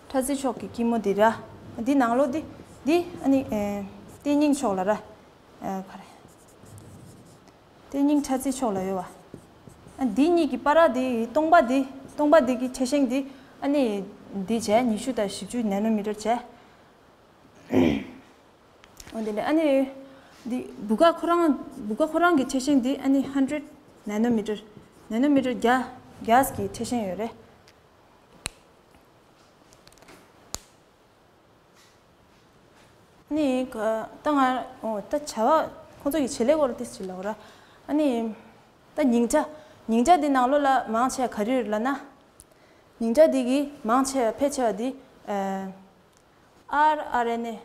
ཕྲ་རྩི་ཕྱོགས་ཀྱི་སྐྱི་མོ་འདི་ར། འདི་ནང་ལོགས་འདི། འདི་ཨ་ནི་ཨེ་བརྟན་སྙིང་ཕྱོགས་ལ་ར། ཨ་ག་རེ། བརྟན་སྙིང་ཕྲ་རྩི་ཕྱོགས་ལ་ཡོད་པ། ཨ་འདི་གཉིས་ཀྱི་བར་འདི་སྟོང་པ་འདི། སྟོང་པ་འདི་གི་ཕྲད་ཤིང་འདི་ཨ་ནི་འདི་བྱས། ཉི་ཤུ་དང་བཞི་བཅུ་ནེ་ནོ་མི་ཊར་བྱས། འོ་དེ་ནས་ཨ་ནི་འདི་བུ་ག་ཁོ་རང་། བུ་ག་ཁོ་རང་གི་ཕྲད་ཤིང་འདི་ཨ་ནི་ཧན་ཌེཌ་ནེ་ནོ་མི་ཊར། ནེ་ནོ་མི་ཊར་བརྒྱ་བརྒྱ་གི་ཕྲད་ཤིང་ཡོད་རེད། ཨ་ནི་ག་ད་ང་འོ་ད་བྱ་བ་ཁོང་ཚོ་གི་བྱེད་ལས་སྐོར་ཏིས་ཅིག་ལབ་ར། ཨ་ནི་ད་ཉིང་ཁྲ། ཉིང་ཁྲ་འདི་ནང་ལོགས་ལ་མང་ཆེ་ག་རེ་ཡོད་ལབ་ན། ཉིང་ཁྲ་འདི་གི་མང་ཆེ་བ་ཕལ་ཆེ་བ་འདི་ཨ་ཨར་ཨར་ཨེན་ཨེ།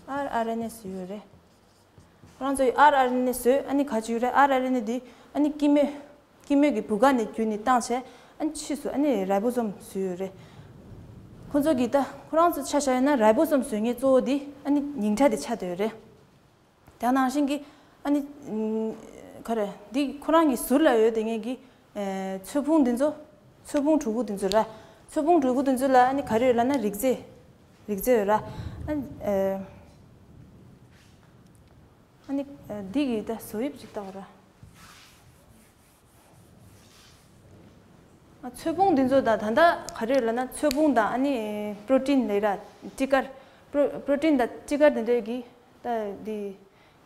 ཨར་ཨར་ཨེན་ཨེ་བཟོས་ཡོད་རེད། ཁོ་རང་ཚོས་ཨར་ཨར་ཨེན་ཨེ་བཟོས། ཨ་ནི་ག་ཅི་ཡོད་རེད། ཨར་ཨར་ཨེན་ཨེ་འདི་ཨ་ནི་སྐྱི་མོས། སྐྱི་མོས་ཀྱི་བུ་ག་ནས་བརྒྱུད་ནས་བཏང་བྱས། ཨ་ནི་ཕྱིས་སུ་ཨ་ནི་རའི་བོ་སོམ་བཟོས་ཡོད་རེད། ཁོ་ཚོ་གིས་ད་ཁོ་རང་ཚོ་ཆ་བཞག་ཡོད་ན་རའི་བོ་སོམ་བཟོ་མཁན་གཙོ་བོ་འདི་ཨ་ནི་ཉིང་ཁྲ་དེ་ཆགས་བསྡད་ཡོད་རེད། དེ་ནང་བཞིན་གྱི་ཨ་ནི་ཨམ་ག་རེ། འདི་ཁོ་རང་གི་ཟུར་ལ་ཡོད་དེ་ངེད་ཀྱི་ཨེ་ཚོས་ཕུང་འདི་ཚོ། ཚོས་ཕུང་དྲུག་གུ་འདི་ཚོ་ར། ཚོས་ཕུང་དྲུག་གུ་འདི་ཚོ་ལ་ཨ་ནི་ག་རེ་ཡོད་ལབ་ན་རིགས་རྫས། རིགས་རྫས་ཡོད་ར། ཨ་ནི་ཨེ་ཨ་ནི་ཨེ་འདི་གི་ད་བཟོ་དབྱིབས་ཅིག་ལྟ་བ་ར། ཚོས་ཕུང་འདི་ཚོ་དང་ད་ལྟ་ག་རེ་ཡོད་ལབ་ན། ཚོས་ཕུང་དང་ཨ་ནི་པྲོ་ཊིན་ལབ་ར། སྤྲི་དཀར། པྲོ་པྲོ་ཊིན་དང་སྤྲི་དཀར་དེ་འདྲས་ཀྱི་ད་འདི་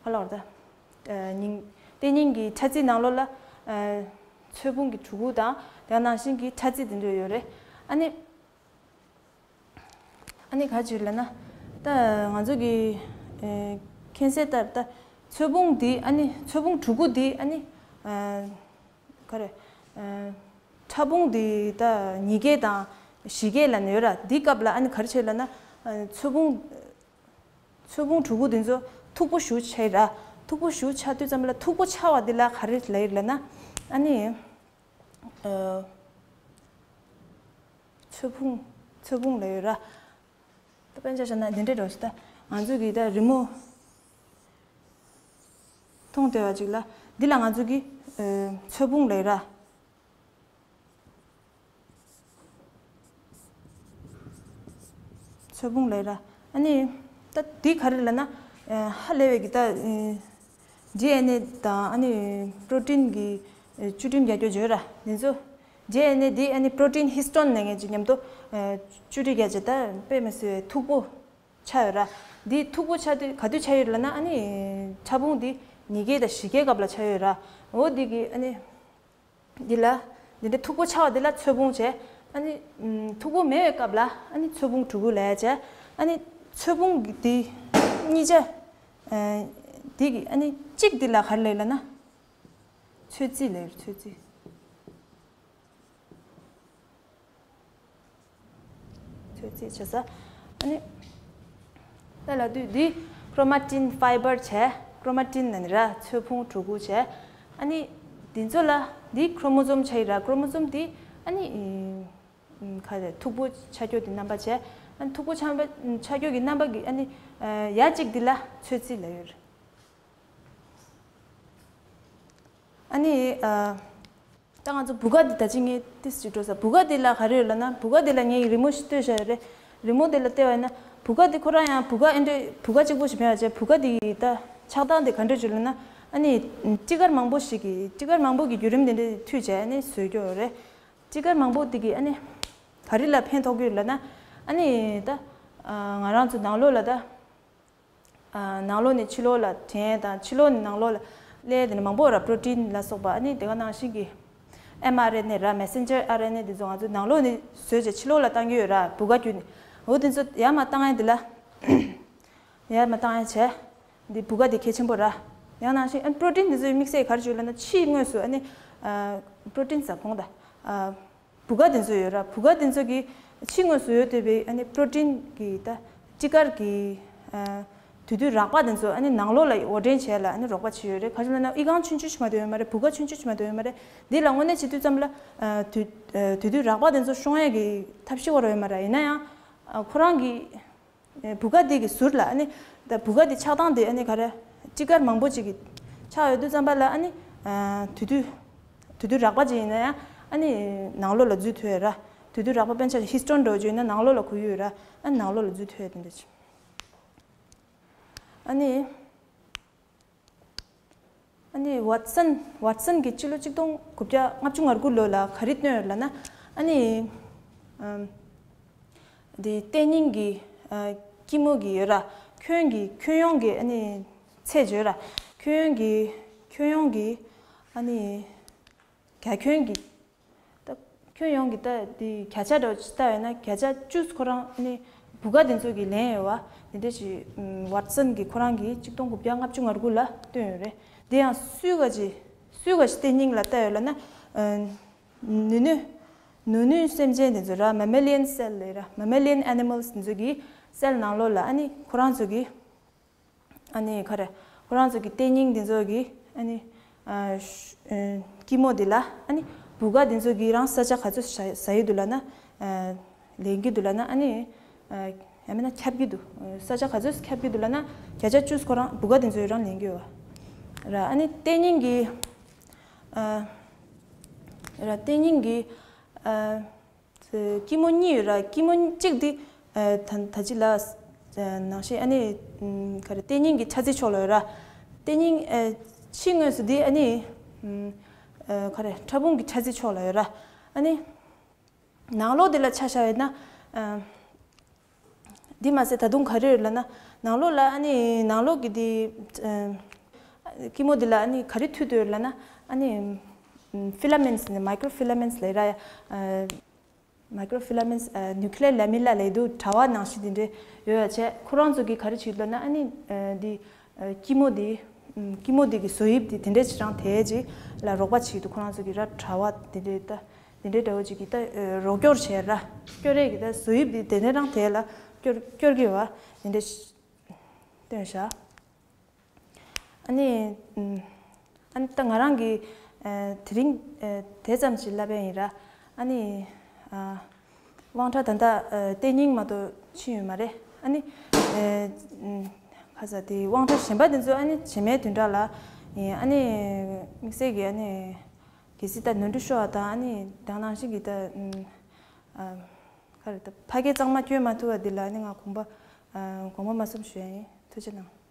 ག་ལབ་དགོས་རེད་ད། ཨ་ཉིང་། བརྟན་སྙིང་གི་ཕྲ་རྩི་ནང་ལོགས་ལ་ཨ་ཚོས་ཕུང་གི་གྲུ་གུ་དང་དེ་ནང་བཞིན་གྱི་ཕྲ་རྩི་དེ་འདྲས་ཡོད་རེད། ཨ་ནི། ཨ་ནི་ག་ཅི་ལབ་ན། ད་ང་ཚོ་གི་ཨེ་མཁྱེན་གསལ་ལྟར་ད་ཚོས་ཕུང་འདི་ཨ་ནི་ཚོས་ཕུང་དྲུ་གུ་འདི་ཨ་ནི་ཨ་ག་རེ་ཨ་ཕྲ་ཕུང་འདི་ད་ཉིས་ཀའི་དང་བཞི་ཀའི་ལབ་ནས་ཡོད་ར། འདི་སྐབས་ལ་ཨ་ནི་ག་རེ་བྱེད་ལབ་ན། ཨ་ཚོས་ཕུང་ཚོས་ཕུང་དྲུ་གུ་འདི་ཚོ་མཐུག་པོ་ཞེ་པོ་ཆགས་ཡོད་ར། མཐུག་པོ་ཞེ་པོ་ཆགས་དུས་ཙམ་པ་ལ་མཐུག་པོ་ཆགས་པ་འདི་ལ་ག་རེ་ལབ་ཡོད་ལབ་ན། ཨ་ནི་ཨ། ཚོས་ཕུང་། ཚོས་ཕུང་ལབ་ཡོད་ར། ད་དཔེར་ན་ཆ་བཞག་ན་འདི་འདྲའི་འདྲ་བོ་ཞིག་ད་ང་ཚོ་གི་ད་རི་མོ་མཐོང་བསྡད་པ་ཅིག་ལ། འདི་ལ་ང་ཚོ་གི་ ཚོས་ཕུང་ལབ་ར། ཚོས་ཕུང་ལབ་ར། ཨ་ནི་ད་འདི་ག་རེ་ལབ་ན། ཧ་ལས་པའི་གི་ད་ཌི་ཨེན་ཨེ་དང་ཨ་ནི་པྲོ་ཊིན་གི་བཅུད་ཁྲིམས་རྒྱག་རྒྱུ་བརྗོད་ར། འདི་ཚོ་ཌི་ཨེན་ཨེ་འདི་ཨ་ནི་པྲོ་ཊིན་ཧིས་ཊོན་ལབ་མཁན་ཅིག་མཉམ་དུ་བཅུད་སྒྲིལ་རྒྱག་བྱས། ད་དཔེ་མི་སྲིད་པའི་མཐུག་པོ་ཆགས་ཡོད་ར། འདི་མཐུག་པོ་ཆགས་དུས་ག་དུས་ཆགས་ཡོད་ལབ་ན། ཨ་ནི་ཕྲ་ཕུང་འདི་ཉིས་བརྒྱ་དང་བཞི་བརྒྱའི་སྐབས་ལ་ཆགས་ཡོད་ར། འོ་འདི་གི་ཨ་ནི་འདི་ལ་འདི་འདྲའི་མཐུག་པོ་ཆགས་པ་འདི་ལ་ཚོས་ཕུང་བྱས། ཨ་ནི་མཐུག་པོ་མེད་པའི་སྐབས་ལ་ཨ་ནི་ཚོས་ཕུང་གྲུ་གུ་ལབ་བྱས། ཨ་ནི་ཚོས་ཕུང་གི་འདི་གཉིས་ཆ། འདི་གི་ཨ་ནི་གཅིག་འདི་ལ་ག་རེ་ལབ་ལབ་ན། ཚོས་རྩི་ལབ། ཚོས་རྩི། ཚོས་རྩི་བྱས་ས། ཨ་ནི་ད་ལབ་དུས་འདི་ཀྲོ་མ་ཊིན་ཕའི་བར་བྱས། ཀྲོ་མ་ཊིན་ནི་ར་ཚོས་ཕུང་གྲུ་གུ་བྱས། ཨ་ནི་འདི་ཚོ་ལ་འདི་ཀྲོ་མོ་སོམ་ཆགས་ཡོད་ར། ཀྲོ་མོ་སོམ་འདི་ཨ་ནི་ག་རེ་མཐུག་པོ་ཆགས་རྒྱུ་འདི་རྣམ་པ་བྱས། ཨ་ནི་མཐུག་པོ་ཆགས་པ་ཆགས་རྒྱུ་གི་རྣམ་པ་གི་ཨ་ནི་ཡ་གཅིག་འདི་ལ་ཚོས་རྩི་ལབ་ཡོད་རེད། ཨ་ནི་ཨ། ད་ང་ཚོ་བུ་ག་འདི་ད་ཅི་ངས་ཏིས་ཅིག་འགྲོ་ས། བུ་ག་འདི་ལ་ག་རེ་ཡོད་ལབ་ན། བུ་ག་འདི་ལ་ངས་རི་མོ་ཞིག་བལྟས་བཞག་ཡོད་རེད། རི་མོ་འདི་ལ་བལྟས་པ་ཡིན་ན་བུ་ག་འདི་ཁོ་རང་ཡང་བུ་ག་ཨེ་འདྲ་བུ་ག་གཅིག་པོ་ཞིག་མེད་པ་བྱས། བུ་ག་འདི་ད་ཆགས་སྟངས་འདི་ག་འདྲ་ཅིག་ལབ་ན། ཨ་ནི་སྤྲི་དཀར་མང་པོ་ཞིག་གི་སྤྲི་དཀར་མང་པོ་གི་བརྒྱུད་རིམ་འདི་འདྲ་མཐུད་བྱས་ཨ་ནི་བཟོས་ཀྱི་ཡོད་རེད། སྤྲི་དཀར་མང་པོ་འདི་གི་ཨ་ནི་ག་རེ་ལ་ཕན་ཐོགས་ཀྱི་ཡོད་ལབ་ན། ཨ་ནི་ད་ང་རང་ཚོ་ནང་ལོགས་ལ་ད། ནང་ལོགས་ནས་ཕྱི་ལོགས་ལ་འདྲེན་དང་། ཕྱི་ལོགས་ནས་ནང་ལོགས་ལ་སླེབས། དེ་ནས་མང་པོ་ར་པྲོ་ཊིན་ལ་སོགས་པ། ཨ་ནི་དེ་ག་ནང་བཞིན་གྱི་ཨེམ་ཨར་ཨེན་ཨེ་ར། མེ་སེན་ཇར་ཨར་ཨེན་ཨེ་དེ་ཚོ་ང་ཚོ་ནང་ལོགས་ནས་བཟོས་བྱས་ཕྱི་ལོགས་ལ་བཏང་གི་ཡོད་ར། བུ་ག་བརྒྱུད་ནས། འོ་དེ་ཚོ་ཡར་མར་བཏང་ཡ་འདི་ལ་ཡར་མར་བཏང་ཡ་བྱས། འདི་བུ་ག་དེ་གལ་ཆེན་པོ་ར། ཡང་ནང་བཞིན་ཨ་ནི་པྲོ་ཊིན་དེ་ཚོའི་དམིགས་བསལ་ག་རེ་བྱུང་ལབ་ན། ཕྱིའི་ངོས་སུ་ཨ་ནི་པྲོ་ཊིན་ཟ་ཁང་དང་། བུ་ག་དེ་ཚོ་ཡོད་ར། བུ་ག་དེ་ཚོ་གི་ཕྱི་ངོས་སུ་ཡོད་བསྡད་པའི་ཨ་ནི་པྲོ་ཊིན་གི་ད་སྤྲི་དཀར་གི་ཨ་དུད་འཐུལ་རགས་པ་དེ་ཚོ་ཨ་ནི་ནང་ལོགས་ལ་དབོར་འདྲེན་བྱས་ལ་ཨ་ནི་རོགས་པ་བྱེད་ཡོད་རེད། ག་རེ་ལབ་ན་ཨི་ཁུང་ཆུང་ཆུང་ཞིག་མ་གཏོགས་ཡོད་མ་རེད། བུ་ག་ཆུང་ཆུང་ཞིག་མ་གཏོགས་ཡོད་མ་རེད། འདི་ལ་དངོས་གནས་བྱེད་དུས་ཙམ་ལ་ཨ་དུད་ཨ་དུད་འཐུལ་རགས་པ་དེ་ཚོ་ཤོང་ཡས་ཀྱི་ཐབས་ཤེས་དབོར་ཡོད་མ་རེད། ཡིན་ན་ཡང་ཨ་ཁོ་རང་གི་ཨེ་བུ་ག་འདི་གི་ཟུར་ལ་ཨ་ནི་ད་བུ་ག་འདི་ཆགས་སྟངས་འདི་ཨ་ནི་ག་རེ་སྤྲི་དཀར་མང་པོ་ཅིག་གི་ཆགས་ཡོད་དུས་ཙམ་པ་ལ་ཨ་ནི་ཨ་དུད་འཐུལ་དུད་འཐུལ་རགས་པ་ཅིག་ཡིན་ན་ཡང་ཨ་ནི་ནང་ལོགས་ལ་འཛུལ་ཐུབ་ཡོད་ར། དུད་འཐུལ་རགས་པ་དཔེར་ན་ཆ་བཞག་ཧིས་ཊོན་འདྲ་བོ་ཅིག་ཡིན་ན་ནང་ལོགས་ལ་འགོས་ཡོད་ར། ཨ་ནི་ནང་ལོགས་ལ་འཛུལ་ཐུབ་ཡོད་དེ་འདྲ་ཅིག་ཨ་ནི། ཨ་ནི་ཝཊ་སན། ཝཊ་སན་གྱིས་སྤྱི་ལོ་གཅིག་སྟོང་དགུ་བརྒྱ་ལྔ་བཅུ་ང་དགུ་ལོ་ལ་ག་རེ་བཏོན་ཡོད་ལབ་ན། ཨ་ནི་ཨམ་དེ་གཏན་རྙིང་གི་ཨ་སྐྱི་མོ་གི་ཡོད་ར། ཁྱོན་གྱི་ཁྱོན་ཡོངས་ཀྱི་ཨ་ནི་ཚད་ཡོད་ར། ཁྱོན་ཡོངས་ཀྱི་ཁྱོན་ཡོངས་ཀྱི་ཨ་ནི་གྱ་ཁྱོན་གྱི། ད་ཁྱོན་ཡོངས་ཀྱི་ད་དེ་བརྒྱ་ཆ་འདྲ་བོ་ཅིག་བལྟས་ཡོད་ན་བརྒྱ་ཆ་བཅུ་ཁོ་རང་ནི་བུ་ག་དེ་ཚོ་གིས་ལེན་ཡོད་པ། དེ་འདྲ་ཞིག་ཝཊ་སན་གྱིས་ཁོ་རང་གིས་གཅིག་སྟོང་དགུ་བརྒྱ་ལྔ་བཅུ་ང་དགུ་ལ་བཏོན་ཡོད་རེད། དེ་ཡང་སུས་ག་ཅིག་སུས་ག་ཅིག་གཏན་རྙིང་ལ་བལྟས་ཡོད་ལབ་ན། ཨ་ནུ་ནུ་ནུ་ནུ་སེམས་ཅན་དེ་ཚོ་ར། མེ་མེ་ལི་ཡན་སེལ་ལབ་ར། མེ་མེ་ལི་ཡན་ཨེ་ནི་མལ་སི་དེ་ཚོ་གི་སེལ་ནང་ལོགས་ལ་ཨ་ནི་ཁོ་རང་ཚོ་གི་ཨ་ནི་ག་རེ། ཁོ་རང་ཚོ་གི་གཏན་རྙིང་འདི་ཚོ་གི་ཨ་ནི་ཨ་ཤ་ཨ་སྐྱི་མོ་འདི་ལ་ཨ་ནི་བུ་ག་འདི་ཚོ་གི་རང་ས་ཆ་ག་ཚོད་ཟ་ཟ་ཡི་འདུག་ལབ་ན། ཨ་ལེན་གྱི་འདུག་ལབ་ན། ཨ་ནི་ཨ་ཡང་མིན་ན་ཁྱབ་ཀྱི་འདུག་ས་ཆ་ག་ཚོད་ཁྱབ་ཀྱི་འདུག་ལབ་ན་བརྒྱ་ཆ་བཅུ་ཁོ་རང་བུ་ག་འདི་ཚོ་ཡི་རང་ལེན་གྱི་ཡོད་ར། ཨ་ནི་གཏན་རྙིང་གི་ཨ་ར་གཏན་རྙིང་གི་ཨ། སྐྱི་མོ་གཉིས་ཡོད་ར། སྐྱི་མོ་གཅིག་འདི་ཨ་ད་ད་ཅི་ལ་ཨ་ནང་བཞིན་ཨ་ནི་ཨམ་ག་རེ་གཏན་རྙིང་གི་ཆ་རྩི་ཕྱོགས་ལ་ཡོད་ར། གཏན་རྙིང་ཨ་ཕྱི་ངོས་སུ་འདི་ཨ་ནི་ཨམ་ཨ་ག་རེ་ཕྲ་ཕུང་གི་ཆ་རྩི་ཕྱོགས་ལ་ཡོད་ར། ཨ་ནི་ནང་ལོགས་འདི་ལ་ཆ་བཞག་ཡོད་ན་ཨ་འདི་མ་ཟད་ད་དུང་ག་རེ་ཡོད་ལབ་ན། ནང་ལོགས་ལ་ཨ་ནི་ནང་ལོགས་ཀྱི་འདི་ཨ་སྐྱི་མོ་འདི་ལ་ཨ་ནི་ག་རེ་མཐུད་དེ་ཡོད་ལབ་ན། ཨ་ནི་ཨམ་ཕི་ལ་མེནཊ་སི་ནི་མའི་ཀྲོ་ཕི་ལ་མེནཊ་སི་ལབ་ར། ཨ་མའི་ཀྲོ་ཕི་ལ་མེནཊ་སི་ཨ་ནིའུ་ཀི་ལེར་ལེ་མི་ལ་ལབ་འདུག་དྲ་བ་ནང་བཞིན་དེ་འདྲས་ཡོད་ཡ་བྱས། ཁོ་རང་ཚོ་གིས་ག་རེ་བྱེད་ལབ་ན། ཨ་ནི་ཨ་འདི་ཨ་སྐྱི་མོ་འདི་ཨམ་སྐྱི་མོ་འདི་གི་བཟོ་དབྱིབས་འདི་དེ་འདྲས་ཅིག་རང་དེ་ཅིག་ལ་རོགས་པ་བྱེད་འདུག་ཁོ་རང་ཚོ་གིས་ར་དྲ་བ་དེ་འདྲས་ད་དེ་འདྲས་འདྲ་བོ་ཅིག་གིས་ད་ཨ་རོགས་སྐྱོར་བྱས་ར། སྐྱོར་ཡས་ཀྱི་ད་བཟོ་དབྱིབས་འདི་དེ་འདྲས་རང་དེ་ལ་སྐྱོར་སྐྱོར་གྱི་ཡོད་པ་དེ་འདྲས་སྟོན་བཞག་ཨ་ནི་ཨམ་ཨ་ནི་ད་ང་རང་གིས་ཨ་དེ་རིང་ཨ་དེ་ཙམ་ཞིག་ལབ་པ་ཡིན་ར། ཨ་ནི་ཨ་དབང་ཁྲ་ད་ལྟ་ཨ་གཏན་རྙིང་མ་གཏོགས་ཕྱིན་ཡོད་མ་རེད། ཨ་ནི་ཨ་ཨམ་ཁ་ས་དེ་དབང་ཁྲ་གཞན་པ་དེ་ཚོ་ཨ་ནི་རྗེས་མའི་བདུན་ཕྲག་ལ་ ཨ་ནི་དམིགས་བསལ་གྱི་ཨ་ནི་གལ་སྲིད་ད་ནོར་འཁྲུལ་ཤོར་བ་དང་ཨ་ནི་དེ་ནང་བཞིན་གྱི་ད་ཨ་ག་རེ་ད་ཕ་གི་གཙང་མ་བསྐྱོན་མ་ཐུབ་པ་འདི་ལ་ཨ་ནི་ང་དགོངས་པ་དགོངས་པ་མ་ཚོམ་ཞུ་ཡ་ཡིན། ཐུགས་རྗེ་གནང་།